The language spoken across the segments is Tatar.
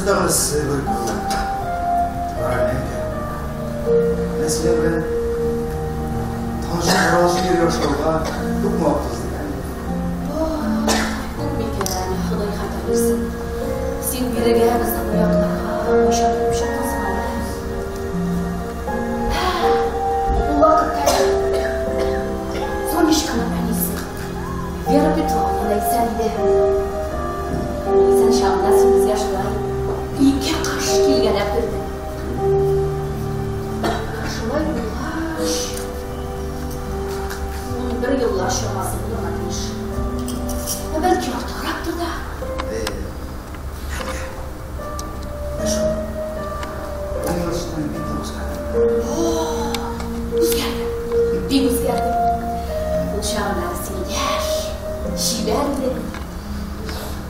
тагын эссе бер көн. Әнкә. Менә синең белән танышып аралашып йөри башлауга күпме вакыт узды икән? Күп микән, Ходай хәтер бирсен. Син бирегә безнең бу якларга кайчан килеп чыктың соң әле? Ул вакытта Сонечканың әнисе Вера Петровна да исән иде. Исән чагында син безгә шулай ике кыш килгәләп йөрдең. Шулай булгач, 11 еллар чамасы булырга тиеш. Ә бәлки артыграктыр да. Менә шул. 10 ел эчендә мин бик нык үзгәрдем. Үзгәрдең. Бик үзгәрдең. Ул чагында син яшь, чибәр идең.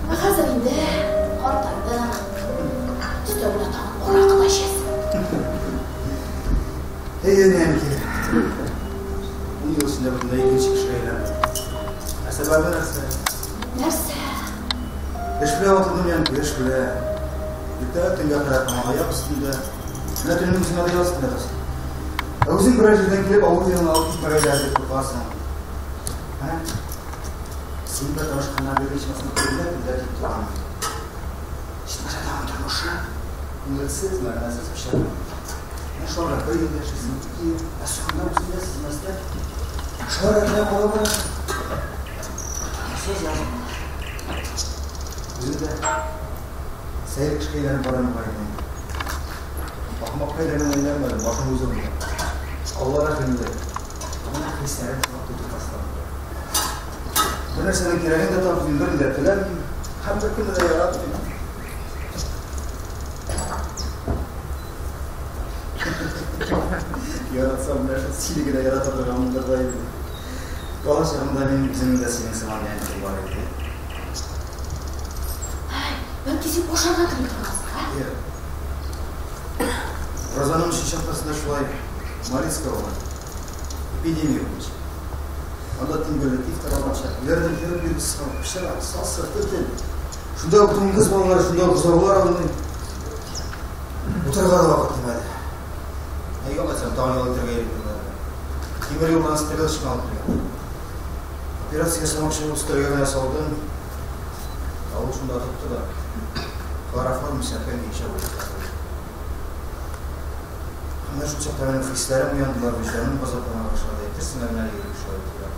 Ә хәзер инде картайдың. Өстәвенә тагын аракы да эчәсең. Әй, әнкәй. 10 ел эчендә бөтенләй икенче кешегә әйләндем. Ә сәбәбе нәрсә? Нәрсә? Эш белән ватылдым, әнкәй, эш белән. Иртә төнгә кадәр һаман аяк өстендә. Менә төннең үзенә дә өстендә торсың. Ә үзең берәр җирдән килеп авыл янына алып китмәгәйләр дип куркасың. Ә? Син бер танышканнан бирле ичмасам көнләп-көнләп дип торган. Җитмәсә тагын тормышы күңелсез, мәгънәсез пычрак. Менә шуларга бер ел яшисең, 2 ел, ә соңында үзең дә сизмәстән шулар рәтенә кала барасың. Тормышсыз язмыш. Үзем дә сәер кешегә әйләнеп барам бугай инде. Ахмакка әйләнүен әйләнмәдем, башым үзе булды. Алла рәхимле. Менә хисләрем шактый тупасланды. Бер нәрсәнең кирәген дә тапмыйм, берни дә теләмим һәм беркемне дә яратмыйм. Яратсам, менә шул сине генә ярата торганмындыр да инде. Бала чагымда минем үземнең дә синең сыман әнкәй бар иде. Әй, бәлки син ашарга тели торгансың, ә? Юк. Уразаның өченче атнасында шулай Малинская була. Эпидемия булды. Анда тимгелле тиф таралган чак. Өйләрдән кереп йөргесез калып, пычрак, сасы, төтен. Шунда ук дуңгыз балалары, шунда ук бозаулар ауный. Утырырга да вакыт тимәде. Ә ял итсәм, тагын ял итәргә йөреп йөрделәр. Тимер юлдан стрелочка алып килгән. Операция ясамакчы булып өстәлгә генә салдым. Ә ул шунда тотты да. Хлороформ сәпкән кичә булды. Менә шул чакта минем хисләрем уяндылар, вөҗданым газаплана башлады. Әйтерсең лә менә йөрәк шулай тибә.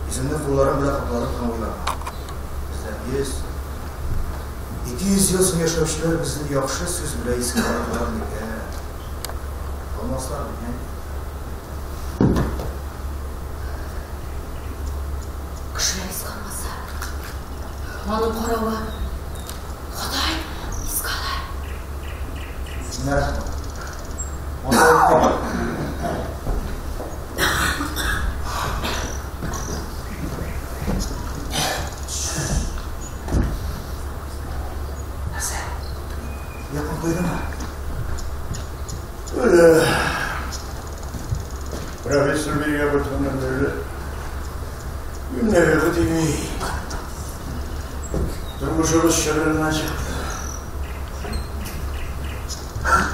Йөземне кулларым белән капладым һәм уйладым. Бездән 100, 200 ел соң яшәүчеләр безне яхшы сүз белән искә алырлар микән? Алмаслар микән? Кешеләр искә алмаса, аның каравы Ходай искә ала. Сиңа рәхмәт. Анда әйткән. Нәрсә? Якын куйдымы? Öyle. Profesör Bey'e bakımdan böyle. Günleri ödemi. Durmuşumuz çığırından çıktı.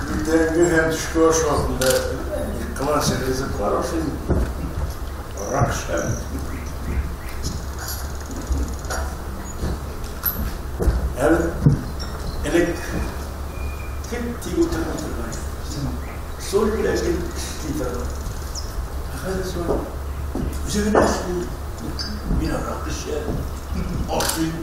Иртәнге һәм төшке аш вакытында класс ризыклар ашыйм. Арак эчәм. Әле элек кем тик утырмый торган. Соль белән гел эшли торган. Ә хәзер соль үзе генә эшли. Мин арак эчәм, ашыйм.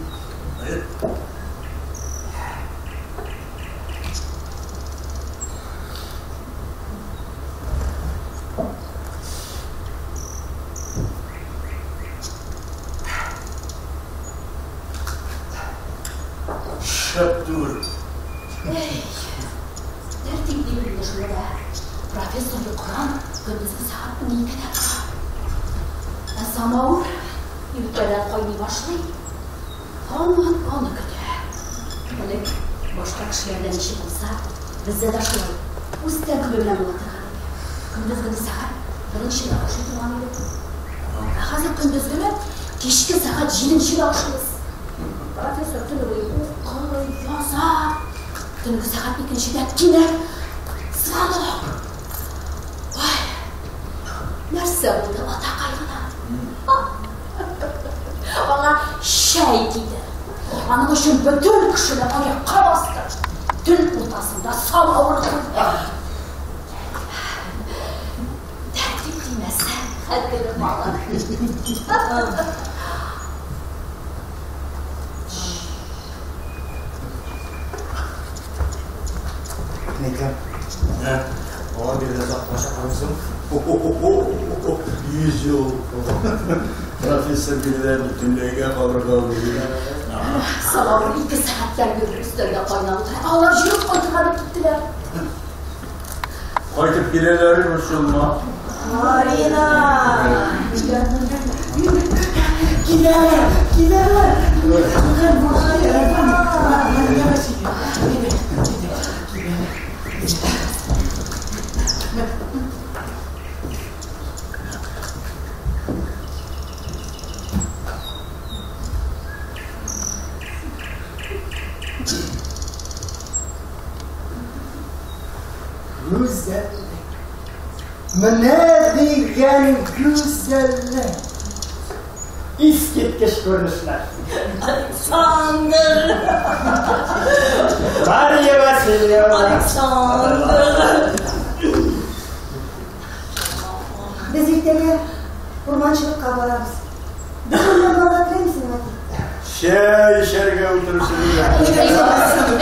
Шәп түгел. Әй, тәртип дим инде шуны да. Профессор йокыдан көндезге сәгать 12-дә тора. Ә самавыр иртәдән кайный башлый. Һаман аны көтә. Элек башка кешеләрдә ничек булса, бездә дә шулай. Үз тәртибе белән була торган иде. Көндезге сәгать беренчедә ашый торган идек. Ә хәзер көндезгене кичке сәгать җиденчедә ашыйбыз. Профессор төне буе укый, яза. Төнге сәгать икенчедә кинәт звонок. Ой, нәрсә булды атакай гына? Аңа чәй киде. Аның өчен бөтен кешене аякка басты. Төн уртасында самавыр куйды. Тәртип димәсәң, хәтерем алыр. Әйтәм. Алар биредә озак торачаклармы соң? 100 ел. Профессор биредә бөтенләйгә калырга уйлый. Самавыр 2 сәгатьтән бирле өстәлдә кайнап утыра. Алар җыеп кайтырга дип киттеләр. Кайтып киләләр, борчылма. Марина! Киләләр, киләләр. Гүзәллек. Менә дигән гүзәллек. Искиткеч күренешләр. Александр! Мария Васильевна! Александр! Без иртәгә урманчылыкка барабыз. Без моннан барырга теләмисеңме, әти? Чәй эчәргә утырышыгыз.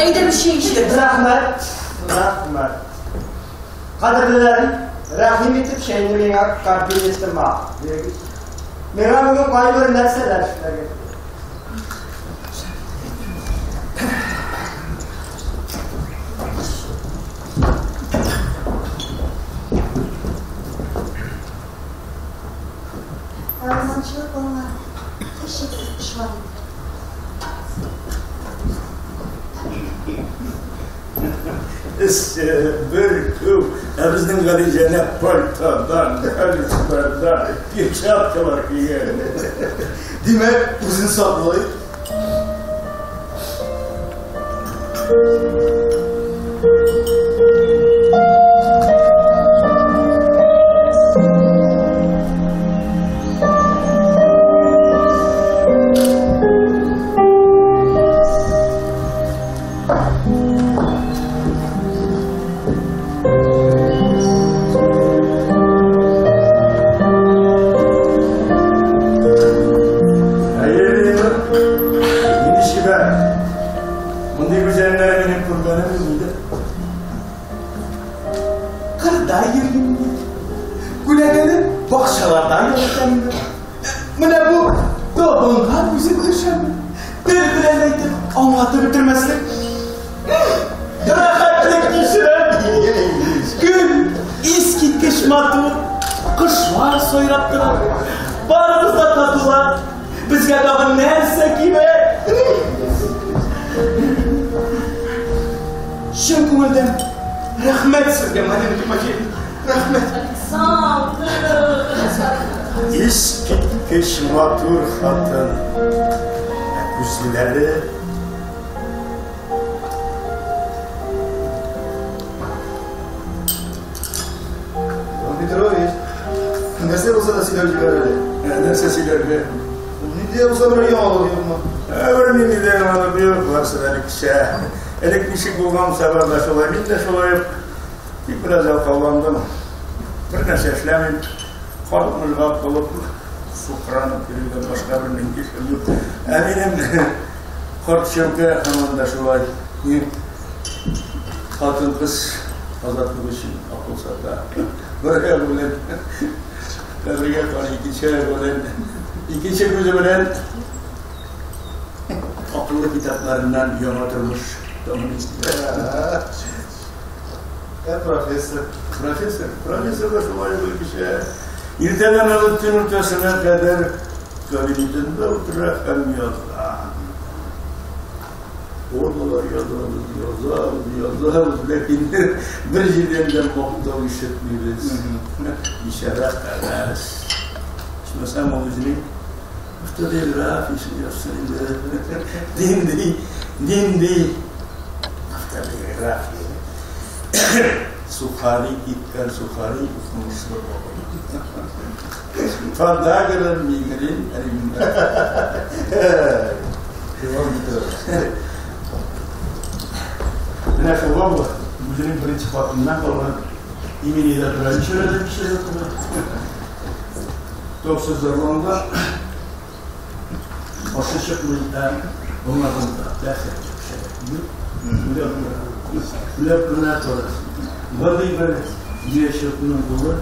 Әйдә, чәй эчәрбез. Рәхмәт, рәхмәт. Кадерлеләрем, рәхим итеп чәйне миңа кабинетыма бирегез. Миңа бүген кайбер нәрсәләр эшләргә кирәк. Ә урманчылык аңа һичшиксез ошар иде. Эссе, бөркү, ә безнең Галиҗәнәп пальтодан, галифлардан, перчаткалар кигән. Димәк, үзен саклый. Әйе, нинди чибәр. Мондый гүзәлләр минем күргәнем юк иде. Кырда йөрдем мин. Күләгәле бакчаларда йөрдем мин. Менә бу табынга үзем төшәм. Тел белән әйтеп аңлатып бетермәслек. Рәхәтлек кичерәм. Көн искиткеч матур. Кошлар сайрап тора. Барыбыз да татулар. Безгә тагын нәрсә кирәк? Чын күңелдән рәхмәт сезгә, Марина Тимофеевна. Рәхмәт. Александр! Искиткеч матур хатын. Ә күзләре Иван Петрович, нәрсә булса да сөйләп җибәр әле. Нәрсә сөйләргә? Нинди дә булса берәр яңалык юкмы? Бер нинди дә яңалык юк, барысы да элеккечә. Элек ничек булган булса да шулай, мин дә шулай ук. Тик бераз ялкауландым. Бер нәрсә эшләмим. Карт мыжгак булып сукранып йөрүдән башка бер нинди эшем юк. Ә минем карт чәүкә һаман да шулай. Хатын-кыз азатлык өчен акыл сата. Бер ягы белән кабергә карый, икенче ягы белән, икенче күзе белән акыллы китапларыннан яңа тормыш тәмин итә. Ә профессор? Профессор, профессор да шулай ук кеше. Иртәдән алып төн уртасына кадәр кабинетында утыра һәм яза. Формалар язабыз, язабыз, язабыз, ләкин бер җирдән дә мактау ишетмибез. Бичара кәгазь. Ичмасам ул үзенең автобиографиясен язсын инде. Нинди, нинди автобиография. Биография. Сухари киткән сухари укымышлы бабай. Подагра, мигрень, Римда. Менә шул бабай үзенең беренче хатыныннан калган имени дә тора, ничәләрдә кешеләр тора. Топсыз зарланган. Башы чыкмый да, моңардан да бәхет кешеләр. Үләп кенә тора. Гади бер яшәүнең улы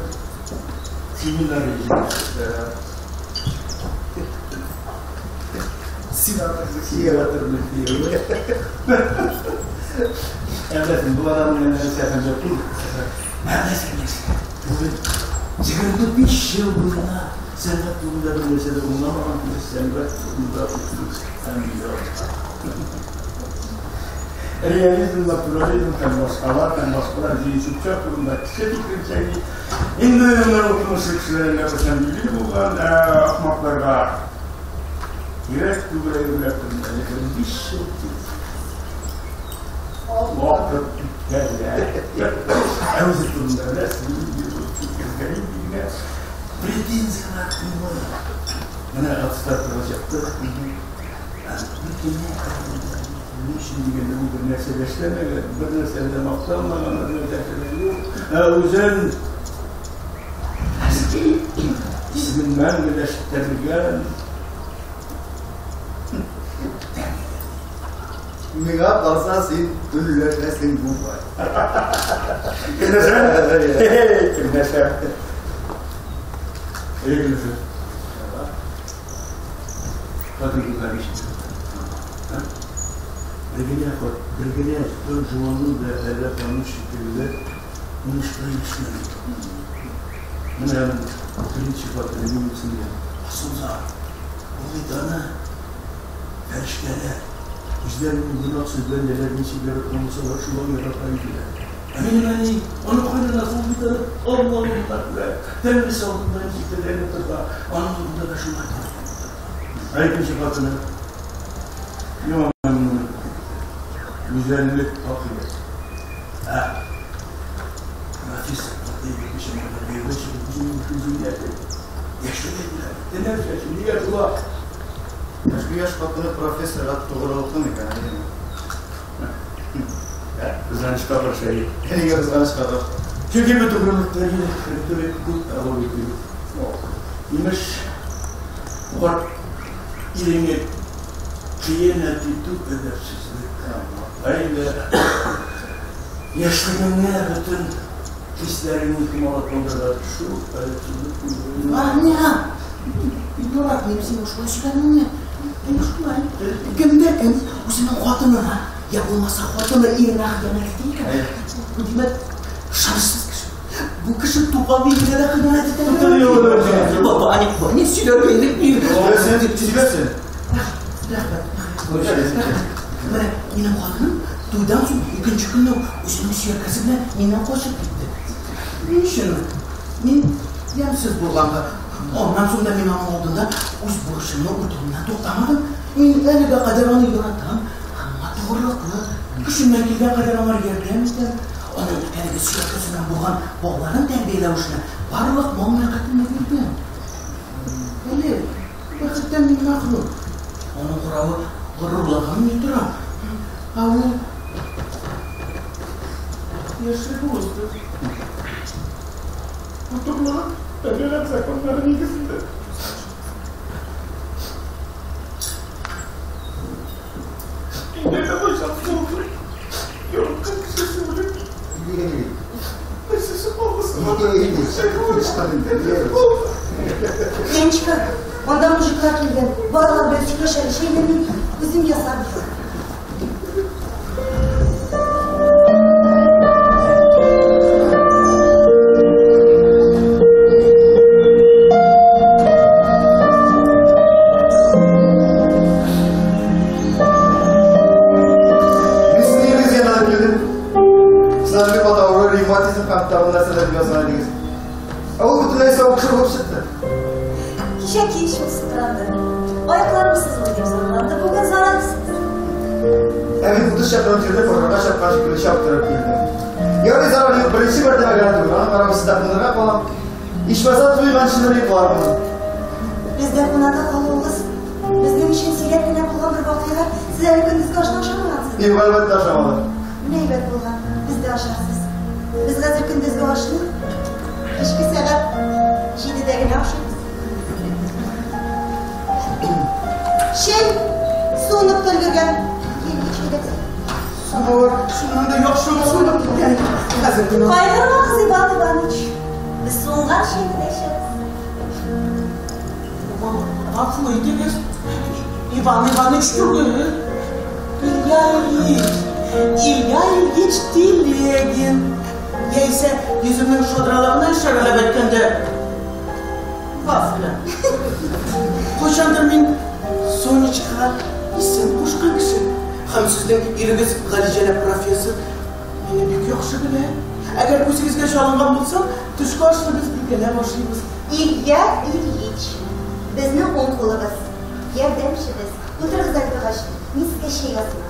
семинария җитәкчесе. Сенаторның кияве. Әбәсен, бу адамның нәрсә хәзер түгел. Әбәсен, бүген 25 ел буена сәнгать турында бер нәрсә дә аңламаган кеше сәнгать турында һәм реализм, натурализм һәм башкалар җыелышуча турында кеше фикерен чәйни. Инде моны укымышлы кешеләргә кайчан билгеле булган, ахмакларга кирәк түгел әйберләр турында 25 ел вакыт үткәргән. Ә үзе турында рәсми киткән претензияләр куймый. Менә отставкага чыкты. Ни өчен дигәндә ул бер нәрсә дә эшләмәгән, бер нәрсә дә мактанмаган, бер нәрсә дә юк. Ә үзен исемен мәңгеләштерелгән. Миңа калса син көнләшәсең бугай. Көнләшә? Көнләшә. Әй, көнләшә. Хатын-кызлар ничек? Бер генә хат, бер генә Дон Жуанның да әллә таныш шикелле уңышка ирешмәде. Менә аның беренче хатыны немецендә. Асылзар, ул бит аны фәрештәләр, үзләренең гөнаһсыз бәндәләр ничек яраткан булсалар, шулай ярата иделәр. Ә минем әни, аның кайнанасы ул бит аны Алла алдында күрә, тәңресе алдында ничек тезләнеп торса, аның алдында да шулай тезләнеп торды. Ә икенче хатыны, гүзәллек ахирәт. Ә профессор яшәгәннәр. Нәрсә өчен? Нигә шулай? Яшь хатыны профессорга тугрылыклы микән? Кызганычка каршы, әйе. Нигә кызганычка каршы? Чөнки бу тугрылыкта күп алу бит. Имеш, карт иреңе хыянәт итү әдәпсезлек. Әйдә, яшьлегеңне бөтен хисләреңне томалап төшү әдәпсезлек. Аня, яратмыйм синең шулай сөйләгәнеңне. Әйе шулай. Кемдә кем үзенең хатынына, я булмаса хатыны иренә хыянәт итә икән. Бу димәк, ышанычсыз кеше. Бу кеше туган илгә дә хыянәт итә. Баба, не сөйләргә ирек бир. Сөйләсен. Рәхмәт. Менә минем хатыным туйдан соң икенче көнне үзенең сөяркәсе белән миннән качып китте. Ни өчен? Мин ямьсез булганга. Аннан соң да мин аның алдында үз бурычымны үтәүеннән туктамадым. Мин әлегә кадәр аны яратам, аңа тугрылыклы, көчемнән килгән кадәр аңа ярдәм итәм. Аның әлеге сөяркәсе белән булган балаларын тәрбияләү эшенә барлык мал-мөлкәтемне бирдем. Әле бәхеттән мин мәхрүм. Аның каравы горурлыгым ни тора. Ә ул яшьлеге узды. Матурлыгы табигать законнары нигезендә. Инде дә кайчан булды. Яраткан кешесе үлеп. Нәрсәсе калды? Леночка, анда мужиклар килгән. Балалар белән сөйләшә, чәйне мин үзем ясадым. Мин сезнең ирегез янына килдем. Сез аны бик каты авыру, ревматизм һәм тагын нәрсәләр дип язган идегез. Ә ул бөтенләй сау кеше булып чыкты. Кичә кич ул сыкранды. Аякларым сызлый дип зарланды. Бүген зарарсыз. Ә мин 30 чакрым җирне пожарга чапкан шикелле чаптырып килдем. Ярый, зарар юк, беренче мәртәбә генә түгел, аның арабасында кунарга калам. Ичмаса туйганчы йоклармын. Бездә кунарга калуыгыз безнең өчен сирәк кенә булган бер вакыйга. Сез әле көндезге ашны ашамагансыз. Юк, әлбәттә ашамадым. Менә әйбәт булган, бездә ашарсыз. Без хәзер көндезге ашны кичке сәгать 7-дә генә ашыйбыз. Чәй суынып та өлгергән. Самавыр шуннан да яхшы суынып киткән. Хәзер генә. Кайгырмагыз, Иван Иванович. Без суынган чәйне дә эчәбез. Гафу итегез, Иван Иванович түгел. Илья Ильич. Илья Ильич Телегин. Яисә йөземнең шадралыгына ишарәләп әйткәндә, Вафля. Кайчандыр мин Сонечкага исем кушкан кеше. Һәм сезнең ирегез Галиҗәнәп профессор мине бик яхшы белә. Әгәр күзегезгә чалынган булсам, төшке ашны без бергәләп ашыйбыз. Илья Ильич, безнең уң кулыбыз, ярдәмчебез. Утырыгыз әле торгач, мин сезгә чәй ясыйм.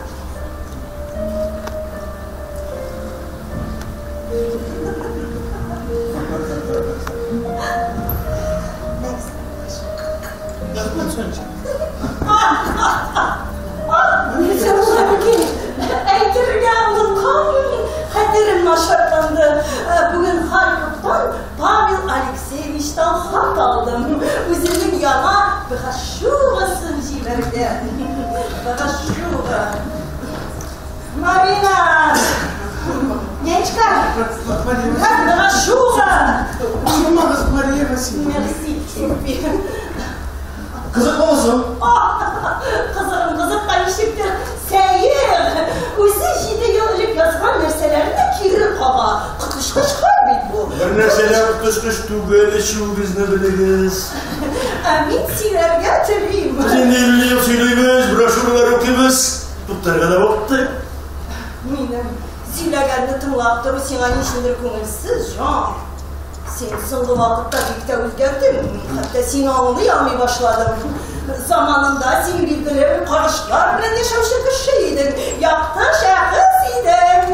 Рәхмәт, Сонечка. Нәрсә булган икән? Әйтергә онытканмын, хәтерем начарланды. Бүген Харьковтан Павел Алексеевичтан хат алдым. Үзенең яңа брошюрасын җибәрде. Брошюра. Марина! Нянечка! Брошюра! Уйламагыз, Мария Васильевна. Мерси, София. Кызыклымы соң? Кызыгым, кызык та ничектер сәер. Үзе 7 ел элек язган нәрсәләрне кире кага. Коточкыч хәл бит бу. Бер нәрсә дә коточкыч түгел, эчүегезне белегез. Ә мин сөйләргә телим. Без инде 50 ел сөйлибез, брошюралар укыйбыз. Туктарга да вакыты. Минем сөйләгәнне тыңлап тору сиңа ни өчендер күңелсез, Жан. Син соңгы вакытта бик тә үзгәрдең. Мин хәтта сине аңлый алмый башладым. Заманында син билгеле бер карашлар белән яшәүче кеше идең. Якты шәхес идең.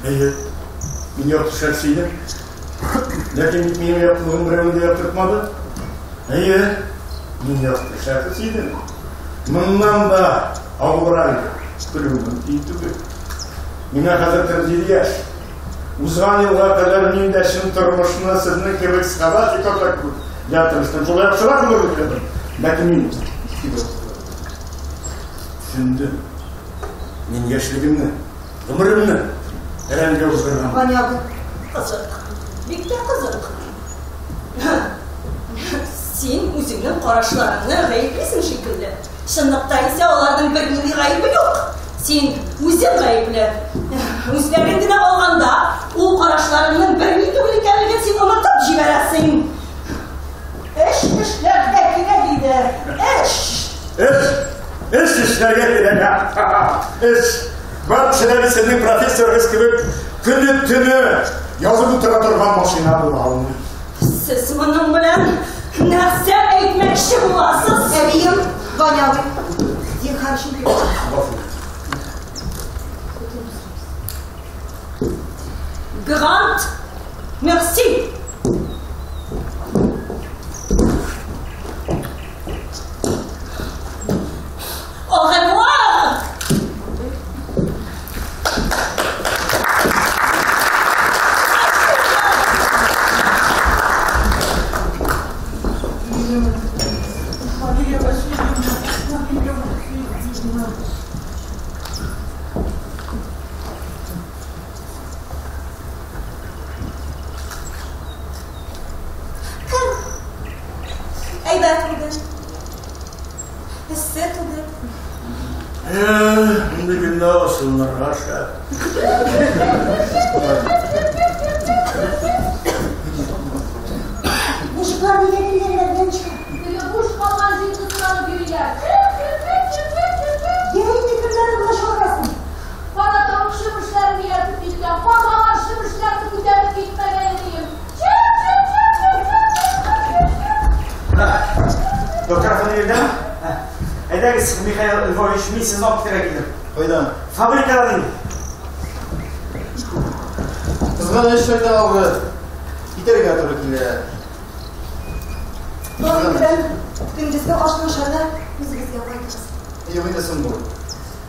Әйе, мин якты шәхес идем. Ләкин бит минем яктылыгым берәүне дә яктыртмады. Әйе, мин якты шәхес идем. Моннан да авыррак иде. Көлү мөмкин түгел. Миңа хәзер 47 яшь. Узган елга кадәр мин дә чын тормышны сезнең кебек схоластикада тырыштым. Шулай яхшырак булыр дип уйладым. Ләкин мин төшендем. Мин яшьлегемне, гомеремне әрәмгә уздырган. Ваня абый. Кызык. Бик тә кызык. Син үзеңнең карашларыңны гаеплисең шикелле. Чынлыкта исә аларның бернинди гаебе юк. Син үзең гаепле. Үзләрен генә алганда, ул карашларыңның берни түгел икәнлеген син онытып җибәрәсең. Эш эшләргә кирәк иде. Эш! Эш! Эш эшләргә кирәк. Эш! Бар кешеләр сезнең профессорыгыз кебек көне-төне язып утыра торган машина була алмый. Сез моның белән нәрсә әйтмәкче буласыз? Әбием, Ваня абый, зинһар өчен Гафу. Грант, мерси. Au revoir. Мария Васильевна, Мария Васильевна. Әйбәт бүген. Эссе түгел. Мондый көндә асылынырга шәп. Мужиклар нигә килгәннәр, Нянечка? Теге буш калган җирне соранып йөриләр. Йә инде кемнәрне болай чакырасың? Кара тавык чебешләрен ияртеп киткән, каргалар чебешләрне күтәреп китмәгән идем. Чеп, чеп, чеп, чеп, чеп, чеп, чеп, чеп. Доктор Фанилдән, әйдәгез, Әйдәгез, Михаил Львович, мин сезне алып китәргә килдем. Кайдан? Фабрикадан инде. Кызганыч шайтан алгы. Китәргә туры килә. Тагын белән көндезге ашны ашарга үзегезгә кайтыгыз. Юк инде соң бу.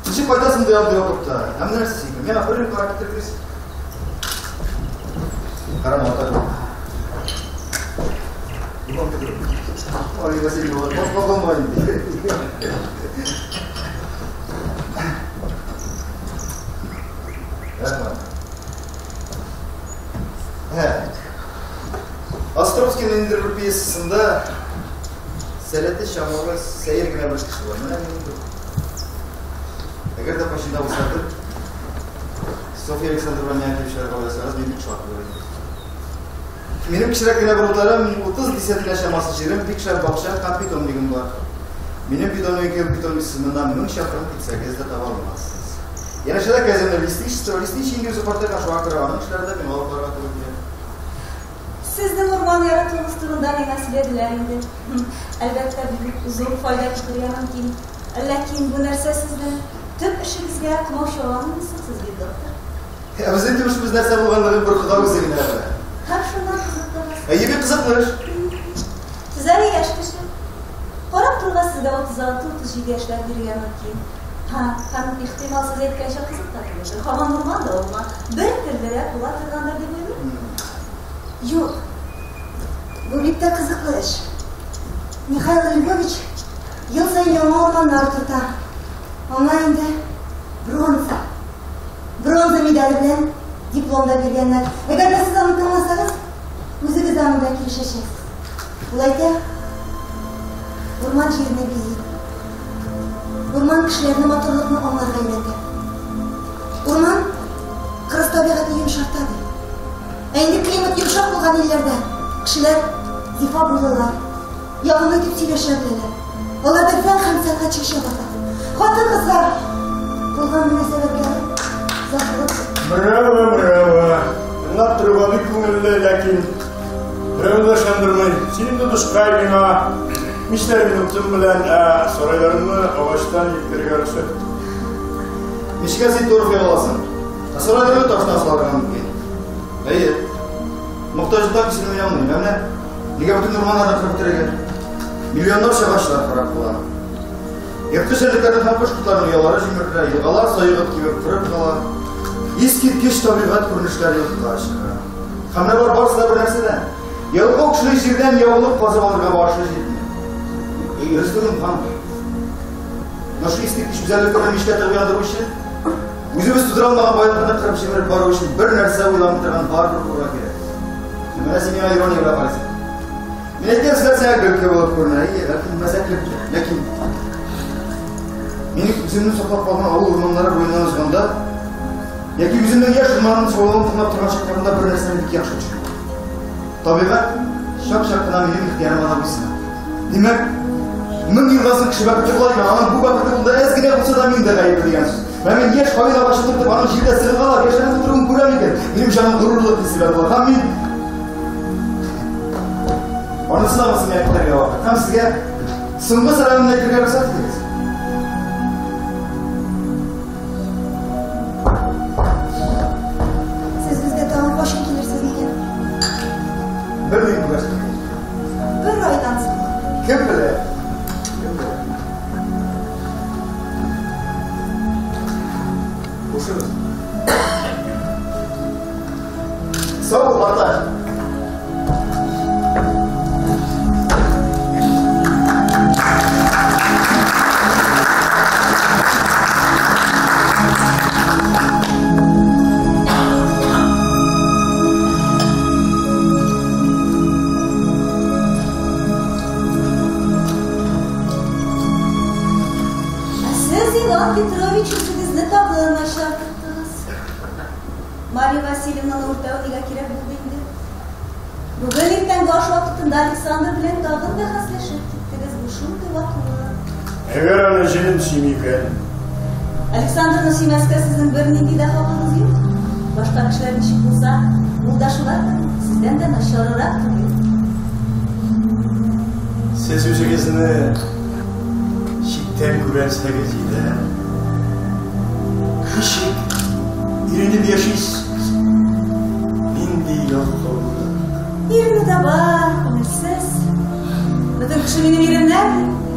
Ничек кайтасың ди андый вакытта? Ә менә нәрсә икән? Миңа бер рюмка китерегез. Карама ата. Ой, Василий, вот баш инде. Рәхмәт. Һә. Островскийның ниндидер бер пьесасында сәләте чамалы сәер генә бер кеше бар. Менә мин инде. Әгәр дә кайчан да булса бер Софья Александровна миңа килеп чыгарга уйласагыз, мин бик шат булыр идем. Минем кечерәк кенә бер утарым, 30 десятина чамасы җирем, бик шәп бакчам һәм питомнигым бар. Минем питомникым питомниксыз моннан 1000 чакрым китсәгез дә таба алмассыз. Янәшәдә казенный лесничество, лесничий инде үзе картайган, шуңа күрә аның эшләрендә миңа алып барырга туры килә. Сезнең урман яратуыгыз турында миңа сөйләделәр инде. Әлбәттә, бу бик зур файда китерергә мөмкин. Ләкин бу нәрсә сезнең төп эшегезгә комачауламыймы соң, сез бит доктор? Ә безнең төп эшебез нәрсә булганлыгын бер Хода үзе генә белә. Һәм шуннан кызыктыгыз. Әйе, бик кызыклы эш. Сез әле яшь кеше. Карап торуга сезгә 36-37 яшьләр бирергә мөмкин. Һа, һәм ихтимал сез әйткәнчә кызык та түгелдер. Һаман урман да урман. Бер төрлерәк була торгандыр дип уйлыйм. Юк. Бу бик тә кызыклы эш. Михаил Львович ел саен яңа урманнар утырта. Аңа инде бронза. Бронза медале белән диплом да биргәннәр. Әгәр дә сез аны тыңласагыз, үзегез дә аның белән килешәчәксез. Ул әйтә, урман җирне бизи. Урман кешеләрне матурлыкны аңларга өйрәтә. Урман кырыс табигатьне йомшарта, ди. Ә инде климат йомшак булган илләрдә кешеләр зифа буйлылар, ягымлы итеп сөйләшә беләләр. Аларда фән һәм сәнгать чәчәк ата. Хатын-кызлар булган мөнәсәбәтләре затлы. Браво, браво. Тыңлап торуга бик күңелле, ләкин берәүне дә ышандырмый. Син инде дускай миңа мичләреңне утын белән, ә сарайларыңны агачтан җиткерергә рөхсәт ит. Мичкә син торф яга аласың. Ә сарайларны таштан салырга мөмкин. Әйе. Мохтаҗлыктан киселүне мин аңлыйм. Ә менә нигә бөтен урманнарны кырып бетерергә? Миллионнарча агачлар харап була. Ерткыч җәнлекләрнең һәм кош-кортларның оялары җимерелә, елгалар саегып кибеп корып кала. Искиткеч табигать күренешләре юкка чыга. Һәм менә болар барысы да бер нәрсәдән. Ялкау кешенең җирдән яулык казып алырга башы җитми. Дөрес түгелме, ханым? Менә шул искиткеч гүзәллекләрне мичкә тыгып яндыру өчен, үзебез тудыра алмаган байлыкны кырып җимереп бару өчен бер нәрсә уйламый торган барыбер булырга кирәк. Менә син миңа ирония белән карыйсың. Мин әйткән сүзләр сиңа көлке булып күренә. Әйе, бәлки мәзәклек. Ләкин минем үземне саклап калган авыл урманнары буеннан узганда, яки үземнең яшь урманымның шаулавын тыңлап торган чакларымда бер нәрсәне бик яхшы төшенәм. Табигать чак-чак кына минем ихтыярыма да буйсына. Димәк, мең елдан соң кеше бәхетле була икән, аның бу бәхете булды әз генә булса да мин дә гаепле дигән сүз. Менә мин яшь каен агачы утыртып, аның җирдә сыгылгалап, яшәреп утыруын күрәм икән, минем җаным горурлык хисе белән була. Һәм мин анысына миңа әйтергә вакыт. Һәм сезгә соңгы сәламымны әйтергә рөхсәт итегез. Сез безгә тагын кайчан килерсез микән? Белмим, күрәсең. Бер айдан соң. Кем белә? Кем белә? Хушыгыз. Сау бул, Арташ. Ә сез, Иван Петрович, үзегезне тагын начар тоттыгыз. Мария Васильевнаны үртәү нигә кирәк булды инде? Бүген иртәнге аш вакытында Александр белән тагын бәхәсләшеп киттегез. Бу шундый ваклык. Әгәр аны җенем сөйми икән. Александрны сөймәскә сезнең бернинди дә хакыгыз юк. Башка кешеләр ничек булса, ул да шулай, сездән дә начаррак түгел. Сез үзегезне читтә Бүтән күрәлсәгез иде. Ничек иренеп яшисез? Нинди ялкаулык. Ирне дә бар, күңелсез. Бөтен кеше минем иремнән,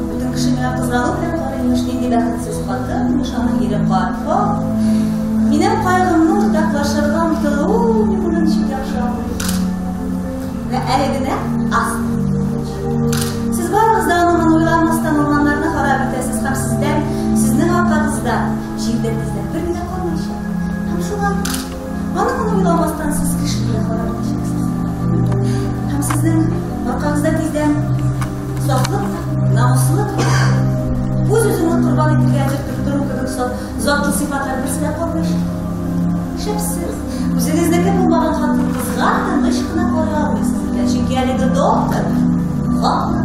бөтен кеше миңа кызгану белән карый, имеш, нинди бәхетсез хатын, имеш, аның ире карт. Минем кайгымны уртаклашырга омтылу, мин моны ничек яхшы аңлыйм. Менә әле генә астма. Сез барыгыз да аны моны уйламастан урманнарны харап итәсез һәм сездән, сезнең аркагызда җирдә тиздән бер генә калмаячак. Һәм шулай, аны моны уйламастан сез кешене дә харап итәчәксез. Һәм сезнең аркагызда тиздән сафлык та, намуслылык та, үз-үзеңне корбан итәргә әзер тору кебек затлы сыйфатлар берсе дә калмаячак. Шәпсез, үзегезнеке булмаган хатын-кызга тыныч кына карый алмыйсыз икән, чөнки әлеге доктор хаклы.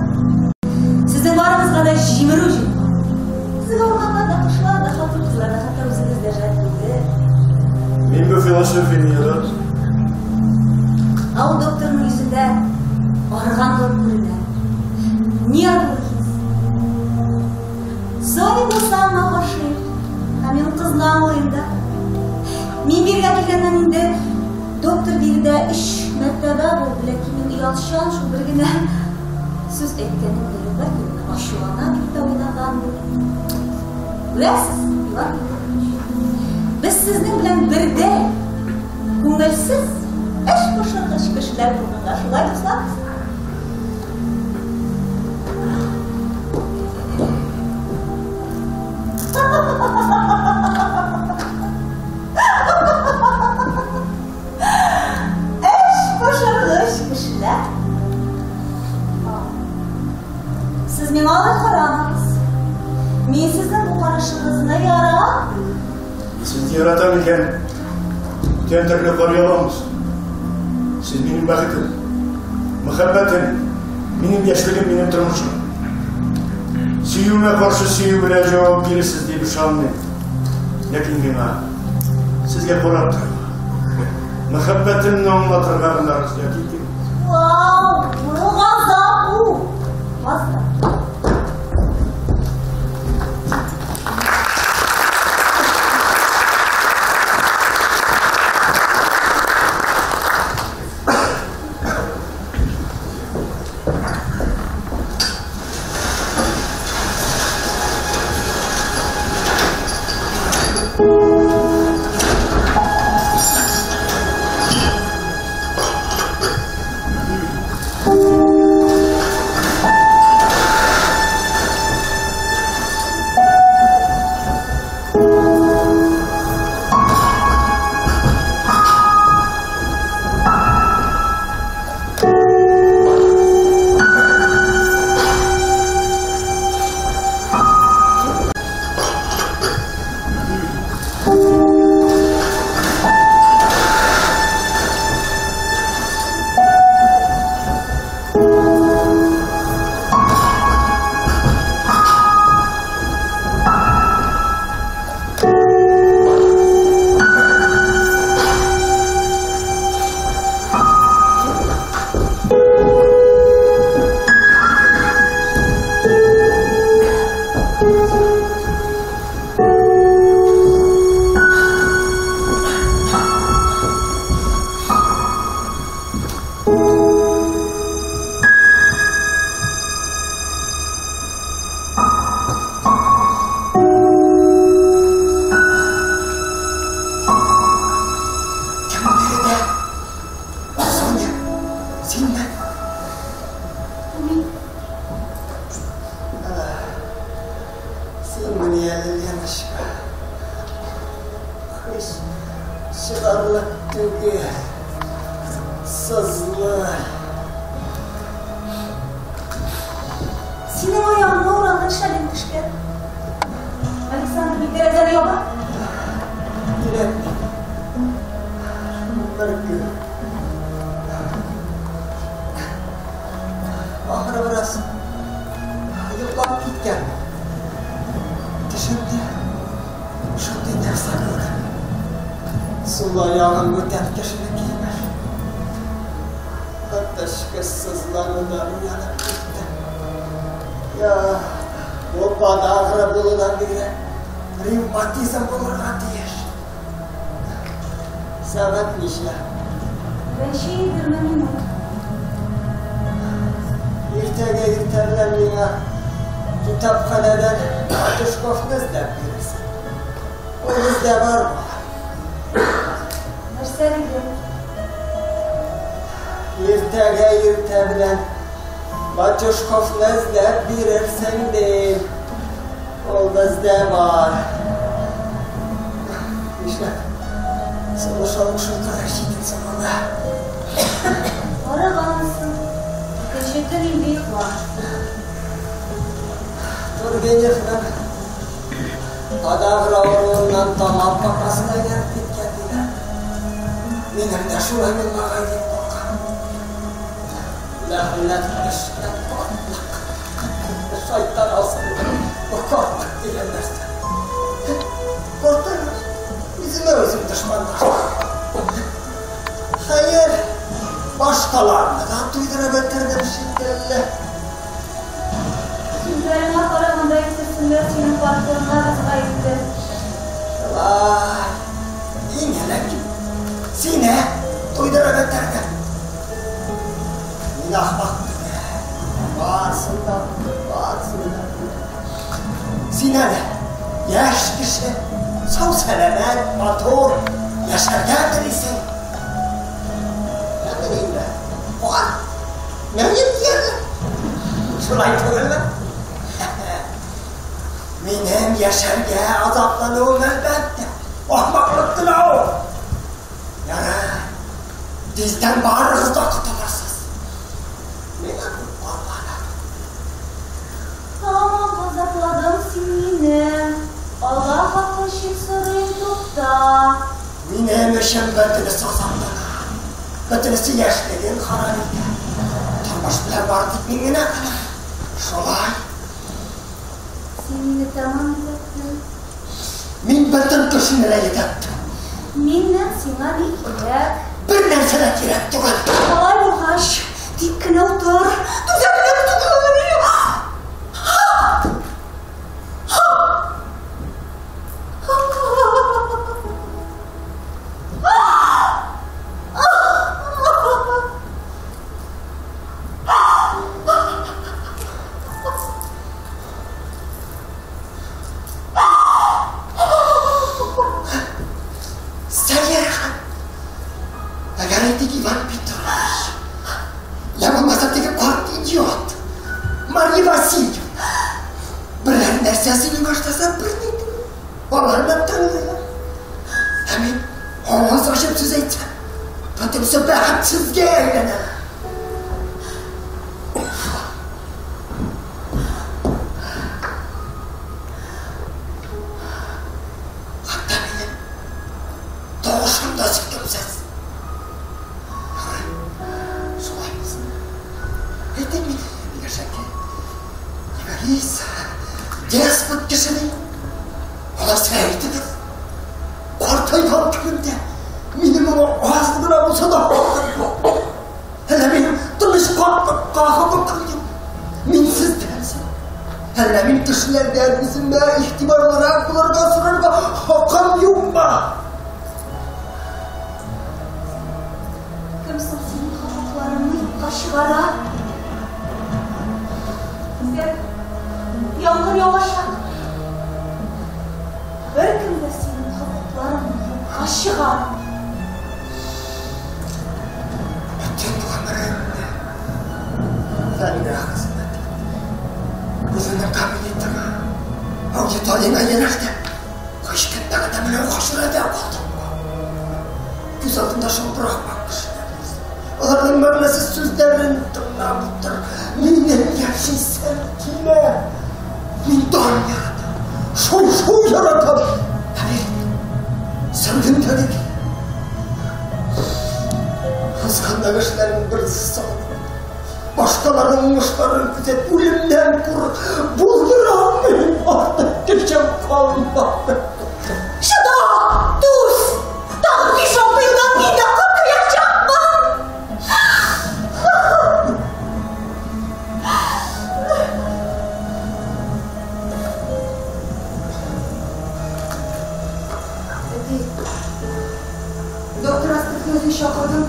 Сезнең барыгызга да җимерү җиткән. Сезгә урманнар да, кошлар да, хатын-кызлар да, хәтта үзегез дә жәл түгел. Мин бу философияне яратам. Ә ул докторның йөзендә арыганлык күренә. Нервлы хис. Соня булса аңа гашыйк. Һәм мин кызны аңлыйм да. Мин биргә килгәннән инде доктор биредә 3 мәртәбә булды, ләкин мин оялчан шул бер генә сүз әйткәнем дә юк, бәлки мин ачулана дип тә уйлаган бу. Күрәсез, Иван Петрович, без сезнең белән бердәй күңелсез, эш пошыргыч кешеләр булганга шулай дусларбыз. Эш пошыргыч кешеләр. Сез миңа алай карамагыз. Мин сезнең бу карашыгызны яратмыйм. Сезне яратам икән, бүтән төрле карый аламыз. Сез минем бәхетем, мәхәббәтем, минем яшьлегем, минем тормышым. Сөюемә каршы сөю белән җавап бирерсез дип ышанмыйм. Ләкин миңа сезгә карап торырга, мәхәббәтемне аңлатырга гына рөхсәт итегез. Вау, бу газап бу. Газап. Синең аягыңа уралган шәлең төшкән. Александр бит тәрәзәне яба. Кирәкми. Бер көн. Ахыры бераз йоклап киткән. Төшемдә шундый нәрсә күрдем. Сул аягым бүтән кешенеке имеш. Коточкыч сызланудан уянып киттем. Я, Бу подагра булудан бигрәк ревматизм булырга тиеш. Сәгать ничә? 5:20. Иртәгә иртә белән миңа китапханәдән Батюшковны эзләп бирерсең. Ул бездә бар. Нәрсә дидең? Иртәгә иртә белән Батюшковны эзләп бирерсең дим. Ул бездә бар. Нишләп? Сулыш алу шулкадәр читен санала. Арыгансың. Икенче төн инде йокла. Тургеневның подагра авыруыннан тамак капасына әйләнеп киткән диләр. Минем дә шулай булмагай дип куркам. Ләгънәт төшкән картлык. Шайтан алсын бу картлык дигән нәрсә. Картаймыш, үземә үзем дошманлаштым. Хәер, башкаларны да туйдырып бетердем шикелле. Сүзләреңә караганда әйтерсеңләр синең картлыгыңа без гаепле. Шулай. Иң элек сине туйдырып бетердем. Мин ахмак түгел. Барсын да, барсын да. Син әле яшь кеше, сау-сәламәт, матур, яшәргә телисең. Ә мин инде карт, мәет диярлек. Шулай түгелме? Минем яшәргә азаплануым әлбәттә ахмаклык кына ул. Ярар, тиздән барыгыз да котылырсыз. Миңа күп калмады. Тамам газапладың син мине. Алла хакы өчен сорыйм, тукта. Минем өчен бөтенесе азаплана. Бөтенесе яшьлеген харап итә. Тормыш белән бары тик мин генә калам. Шулай. Син мине тәмам йөдәттең. Мин бөтен кешене дә йөдәттем. Миннән сиңа ни кирәк? Бер нәрсә дә кирәк түгел. Алай булгач, тик кенә утыр. Түзәрлек түгел. Сәер хәл. Әгәр әйтик Иван Петрович, я булмаса теге карт идиот, Марья Васильевна, берәр нәрсә сөйли башласа, берни түгел. Аларны тыңлыйлар. Ә мин авыз ачып сүз әйтсәм, бөтенесе бәхетсезгә әйләнә. Хәтта минем тавышым да сөйкемсез. Ярый, шулай булсын. Әйтик мин бигәшәккә. Эгоист, деспот кеше мин. Алайса әйтегез. Картайган көнемдә минем моңа аз гына булса да хакым юк. Әллә минем тыныч картлыкка хокукым юк. Мин сездән соң. Әллә мин кешеләрдән үземә игътибарлырак булырга сорарга хакым юкмы? Кем соң синең хокукларыңны юкка чыгара? Безгә яңгыр явачак. Беркем дә синең хокукларыңны юкка чыгармый. Бөтен гомеремне фәнгә хезмәт иттем. Үземнең кабинетыма, аудиторияңа янәште. Кечкенә генә менә хәшәрәдә калдым. Күз алдында шул бер ахмак кешеләр. Аларның мәгънәсез сүзләрен тыңлап утыр. Минем яшисем килә. Мин дан яратам. Шау-шу яратам. Ә бит сөргендәге Узганда кешеләрнең берсе сагынып, башкаларның уңышларын күзәтеп, үлемнән куркып, булдыра алмыйм, артык көчем калмады. Чыда, түз! Тагын 5-6 елдан мин дә картаячакмын! Доктор Астровны үзең чакырдың,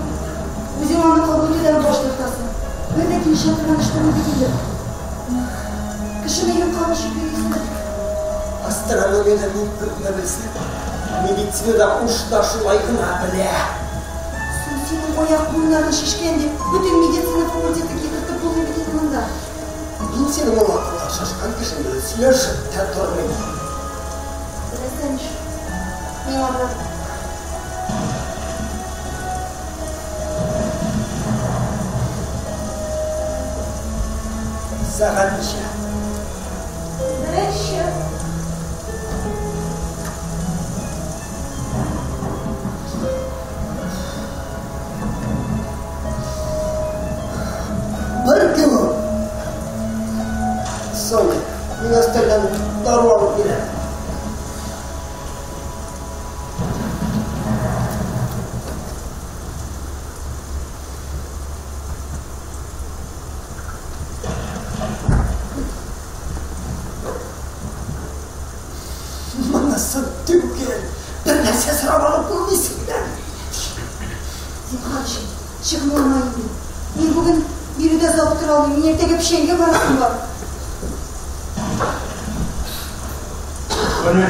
үзең аны кабул итүдән баш тартасың. Бер дә килешә торган эш түгел бит инде. Кешене юкка ничек йөрисең? Астрономияне мин күпме белсәм, медицинада уш та шулай гына белә. Соң синең аяк буыннарың шешкән дип, бөтен медицина факультеты китертеп булмый бит инде монда. Мин синең ул акылга шашкан кешең белән сөйләшеп тә тормыйм. Теләсә ничек. Миңа барыбер. Сәгать ничә? Беренче. Бер кем ул? Соня, миңа өстәлдән дару алып бир әле. Монысы түгел. Бер нәрсә сорап алып булмый синнән. Зинһар өчен, чыгымлама инде. Мин бүген биредә озак тора алмыйм. Мин иртәгә печәнгә барасым бар. Соня,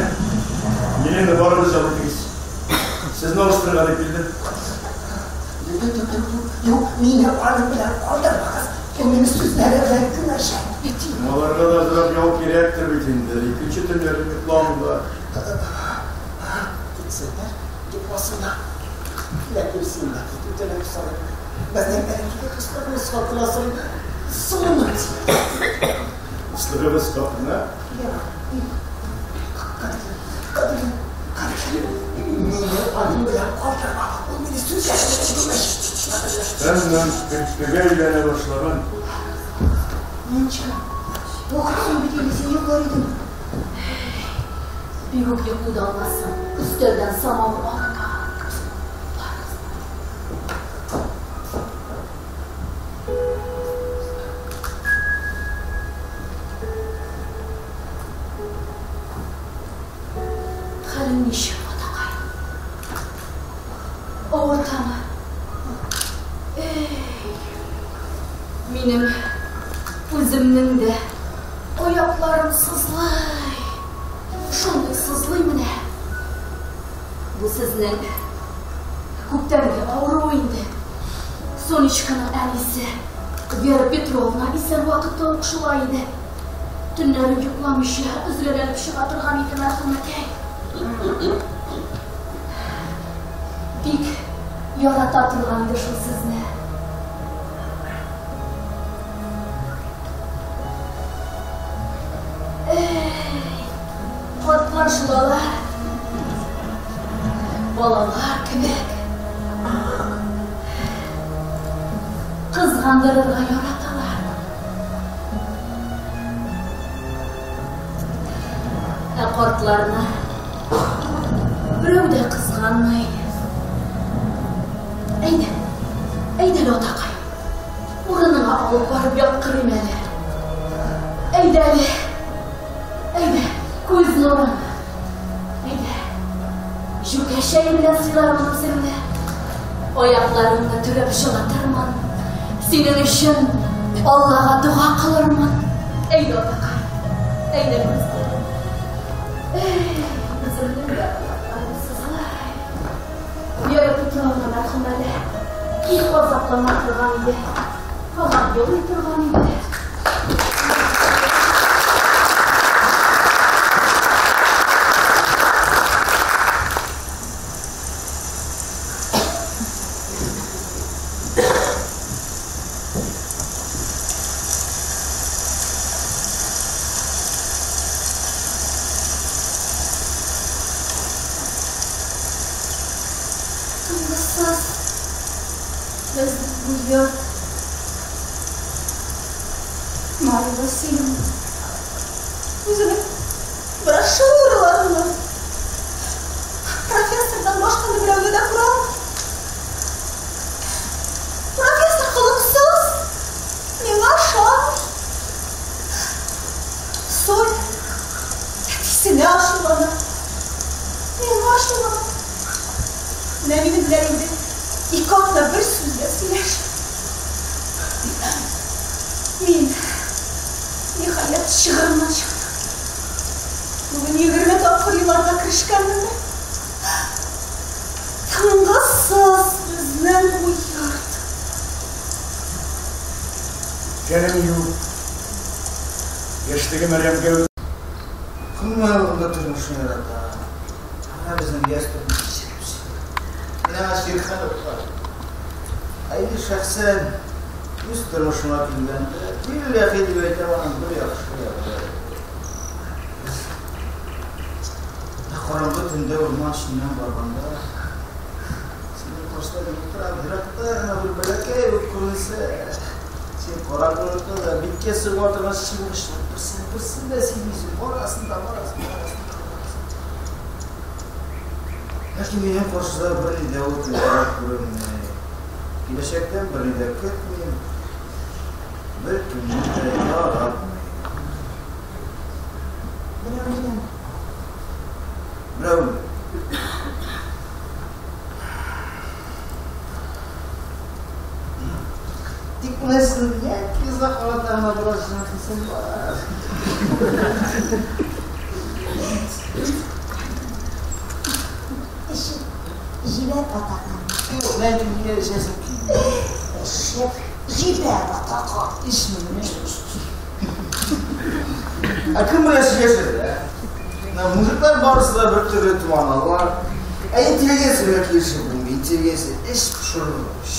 Елена, барыгыз ял итегез. Сезне алыштырырга дип килдем. Юк, юк, юк, юк, юк, мине аның белән калдырмагыз. Ул мине сүзләре белән көрәшә бит. Аларга да азрак ял кирәктер бит инде. Икенче төннәрен йокламыйлар. Китсеннәр, йокласыннар. Ләкин син дә китү теләп сорыйм. Безнең элеккеге дуслыгыбыз хакына сорыйм. Соңыннан син. Дуслыгыбыз хакына? Юк, юк. Кадерлем, кадерлем, кадерлем. Мине аның белән калдырма. Ул мине сүзләре белән көрәшә. Тәмам көлкегә әйләнә башлаган. Ниночка, вакыт соң бит инде, син йоклар идең. Бик үк йоклый да алмассың. Өстәлдән самавыр алырга. Барыгыз. Хәлең ничек, атакай? Авыртамы? Эй, минем үземнең дә аякларым сызлый. Шундый сызлый менә. Бу сезнең күптәнге авыру инде. Сонечканың әнисе Вера Петровна исән вакытта ук шулай иде. Төннәрен йокламыйча өзгәләнеп чыга торган иде мәрхүмәкәй. Бик ярата торган иде шул сезне. Эй, картлар шул алар. Балалар кебек. Кызгандырырга яраталар. Ә картларны берәү дә кызганмый. Әйдә, әйдә әле, атакай. Урыныңа алып барып яткырыйм әле. Әйдә әле. Әйдә, күз нурым. Әйдә. Җүкә чәе белән сыйлармын үзеңне. Аякларыңны төреп җылытырмын. Синең өчен Аллага дога кылырмын. Әйдә, атакай. Әйдә, күз нурым. Эй, үземнең дә аякларым сызлый. Вера Петровна мәрхүмәле бик газаплана торган иде. Һаман елый торган иде. Тынгысыз безнең бу йорт. Марья Васильевна үзенең брошюраларыннан профессордан башканы берәүне дә күрә алмый. Профессор холыксыз, миңа ошамый. Соня әтисенә ачулана, миңа ачулана. Минем белән инде ике атна бер сүз дә сөйләшми. Мин, ниһаять, чыгырымнан чыктым. Бүген 20 тапкыр еларга керешкәнмен дә. Тынгысыз безнең бу йорт. Җаным юк. Яшьлегем әрәмгә үтте. Кемнәр монда тормышны ярата? Менә безнең яшь тормыш ничек. Менә Ширханов бар. Ә инде шәхсән үз тормышыма килгәндә, билләһи дип әйтәм, аның бер яхшы ягы. Караңгы төндә урман эченнән барганда, синең каршыда мин утырам, еракта гына бер бәләкәй ут күренсә, син караңгылыкта да биткә суга торган чыбык берсен, берсен дә сизмисең, барасың да барасың, барасың да барасың. Ләкин минем каршыда берни дә ут ялтырап күренми. Киләчәктән берни дә көтмим, беркемне дә яратмыйм. Берәүне. Берәүне. Тик менә сезнең йәкиза карата гына бераз җан хисем бар. Эчеп җибәр атакам. Юк, ләкин нигә эчәсем килми. Эчеп җибәр атакам. Эчмим, Ә кем белән сөйләшер, ә? Менә мужиклар барысы да бер төрле туманалар. Ә интеллигенция белән килешеп булмый. Интеллигенция эш пошырмыш.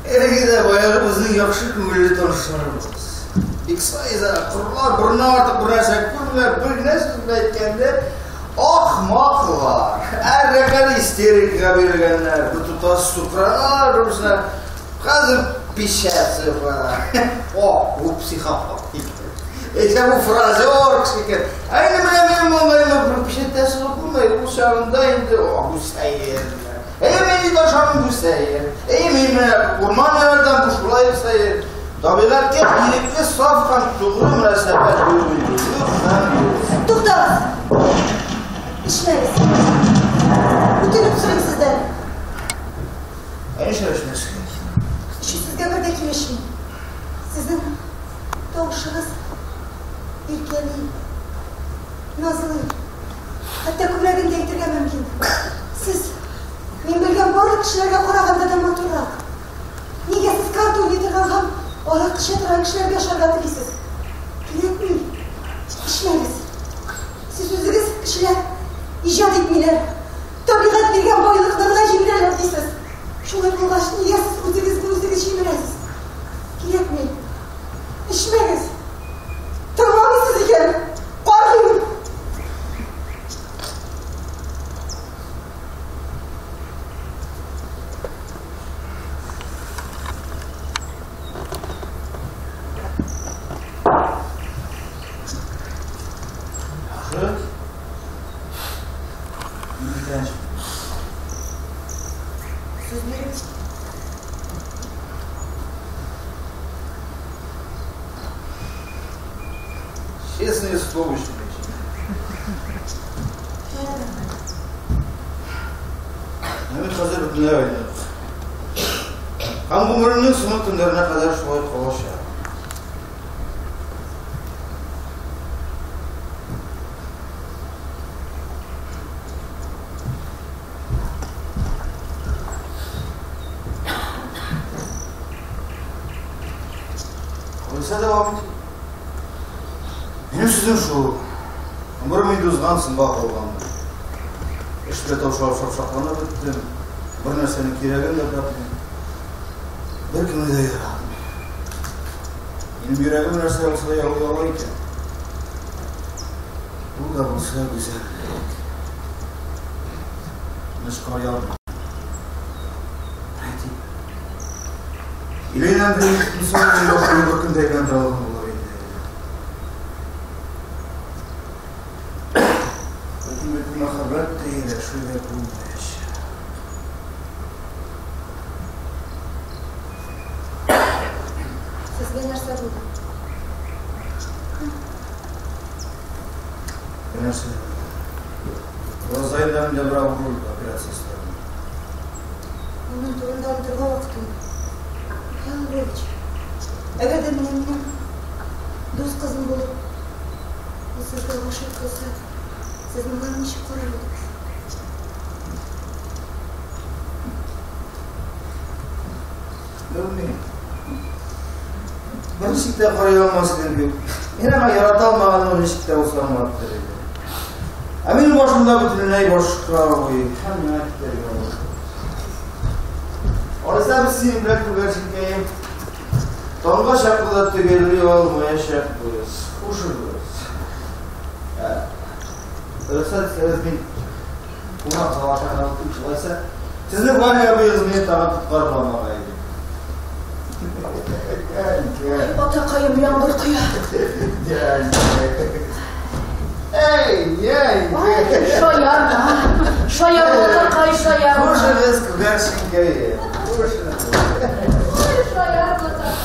Әлеге дә баягы безнең яхшы күңелле танышларыбыз. Бик сайза, корылар, борыннан артык бер нәрсә күрмиләр, бер генә сүз белән әйткәндә, ахмаклар. Әррәкәр истерикага бирелгәннәр, бер туташ сукраналар, бер-берсенә хәзер пищаться. О, бу психопат икән. Әйтә бу фразер кеше икән. Ә инде менә минем маңгаема бер печатьтә сугып булмый, ул чагында инде, о, бу сәер. Әй, мин бит ашамын, бу сәер. Әй, мин менә урман яратам, бу шулай сәер. Табигатькә ирекле, саф һәм тугры мөнәсәбәт юк инде. Юк һәм юк. Туктагыз! Эчмәгез. Үтенеп сорыйм сездән. Ә нишләп эчмәскә? Эчү сезгә бер дә килешми. Сезнең тавышыгыз иркәли, назлы. Хәтта күбрәген дә әйтергә мөмкин. Сез мин белгән барлык кешеләргә караганда да матуррак. Нигә сез карта уйный торган һәм аракы эчә торган кешеләргә ошарга телисез? Кирәкми. Эчмәгез. Сез үзегез кешеләр иҗат итмиләр. Табигать биргән байлыкны гына җимерәләр дисез. Шулай булгач, нигә сез үзегезне үзегез җимерәсез? Кирәкми. Эчмәгез. Тыңламыйсыз икән, каргыйм. Яхшы. Мин икән. Сүз бирегез. Честное слово, эчмәячәк. Ә мин хәзер бөтенләй айнык. Һәм гомеремнең соңгы көннәренә кадәр шулай калачак. Алайса дәвам ит. Минем сүзем шул. Гомерем инде узган, соңга калган. Эш белән таушалып шапшакланып беттем. Бер нәрсәнең кирәген дә тапмыйм. Беркемне дә яратмыйм. Минем йөрәгем нәрсә булса да ялгый ала икән. Ул да булса гүзәллек. Чыгара алмыйм. Әйтик. Елена Андреевна, бер көндә әйләндерә алган булыр инде. Ләкин бит мәхәббәт тә ияләшү дә булмаячак. Сезгә нәрсә булды? Бернәрсә. Роза аенда миндә бер авыру булды, операция ясадым. Моның турында онытырга вакыт инде. Михаил Львович, әгәр дә менә минем дус кызым булып, ул сезгә гашыйк булса, сез моңа ничек карар идегез? Белмим. Берничек тә карый алмас идем бит. Мин аңа ярата алмаганымны ничек тә булса аңлаттыр иде. Ә минем башымда бөтенләй башка уй. Һәм миңа китәргә вакыт. Алайса без синең белән күгәрченкәем таңга чаклы да төгәлли алмаячакбыз. Хушыгыз. Рөхсәт итсәгез, мин кунак халатына үтеп шулайса, сезнең Ваня абыегыз мине тагын тоткарламагай иде. Атакаем яңгыр коя. Эй, эй, Шаярма. Шаярма, атакай, шаярма. Хушыгыз, күгәрченкәем. Хушыгыз. Ой, шаярма, атакай.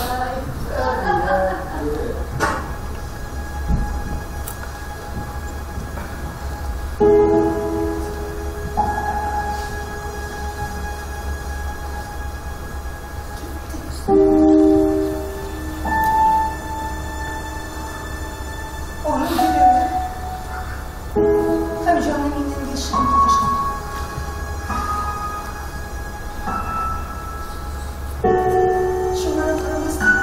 Аның йөрәге һәм җаны миннән яшерен тоташкан. Шуңа да карамастан,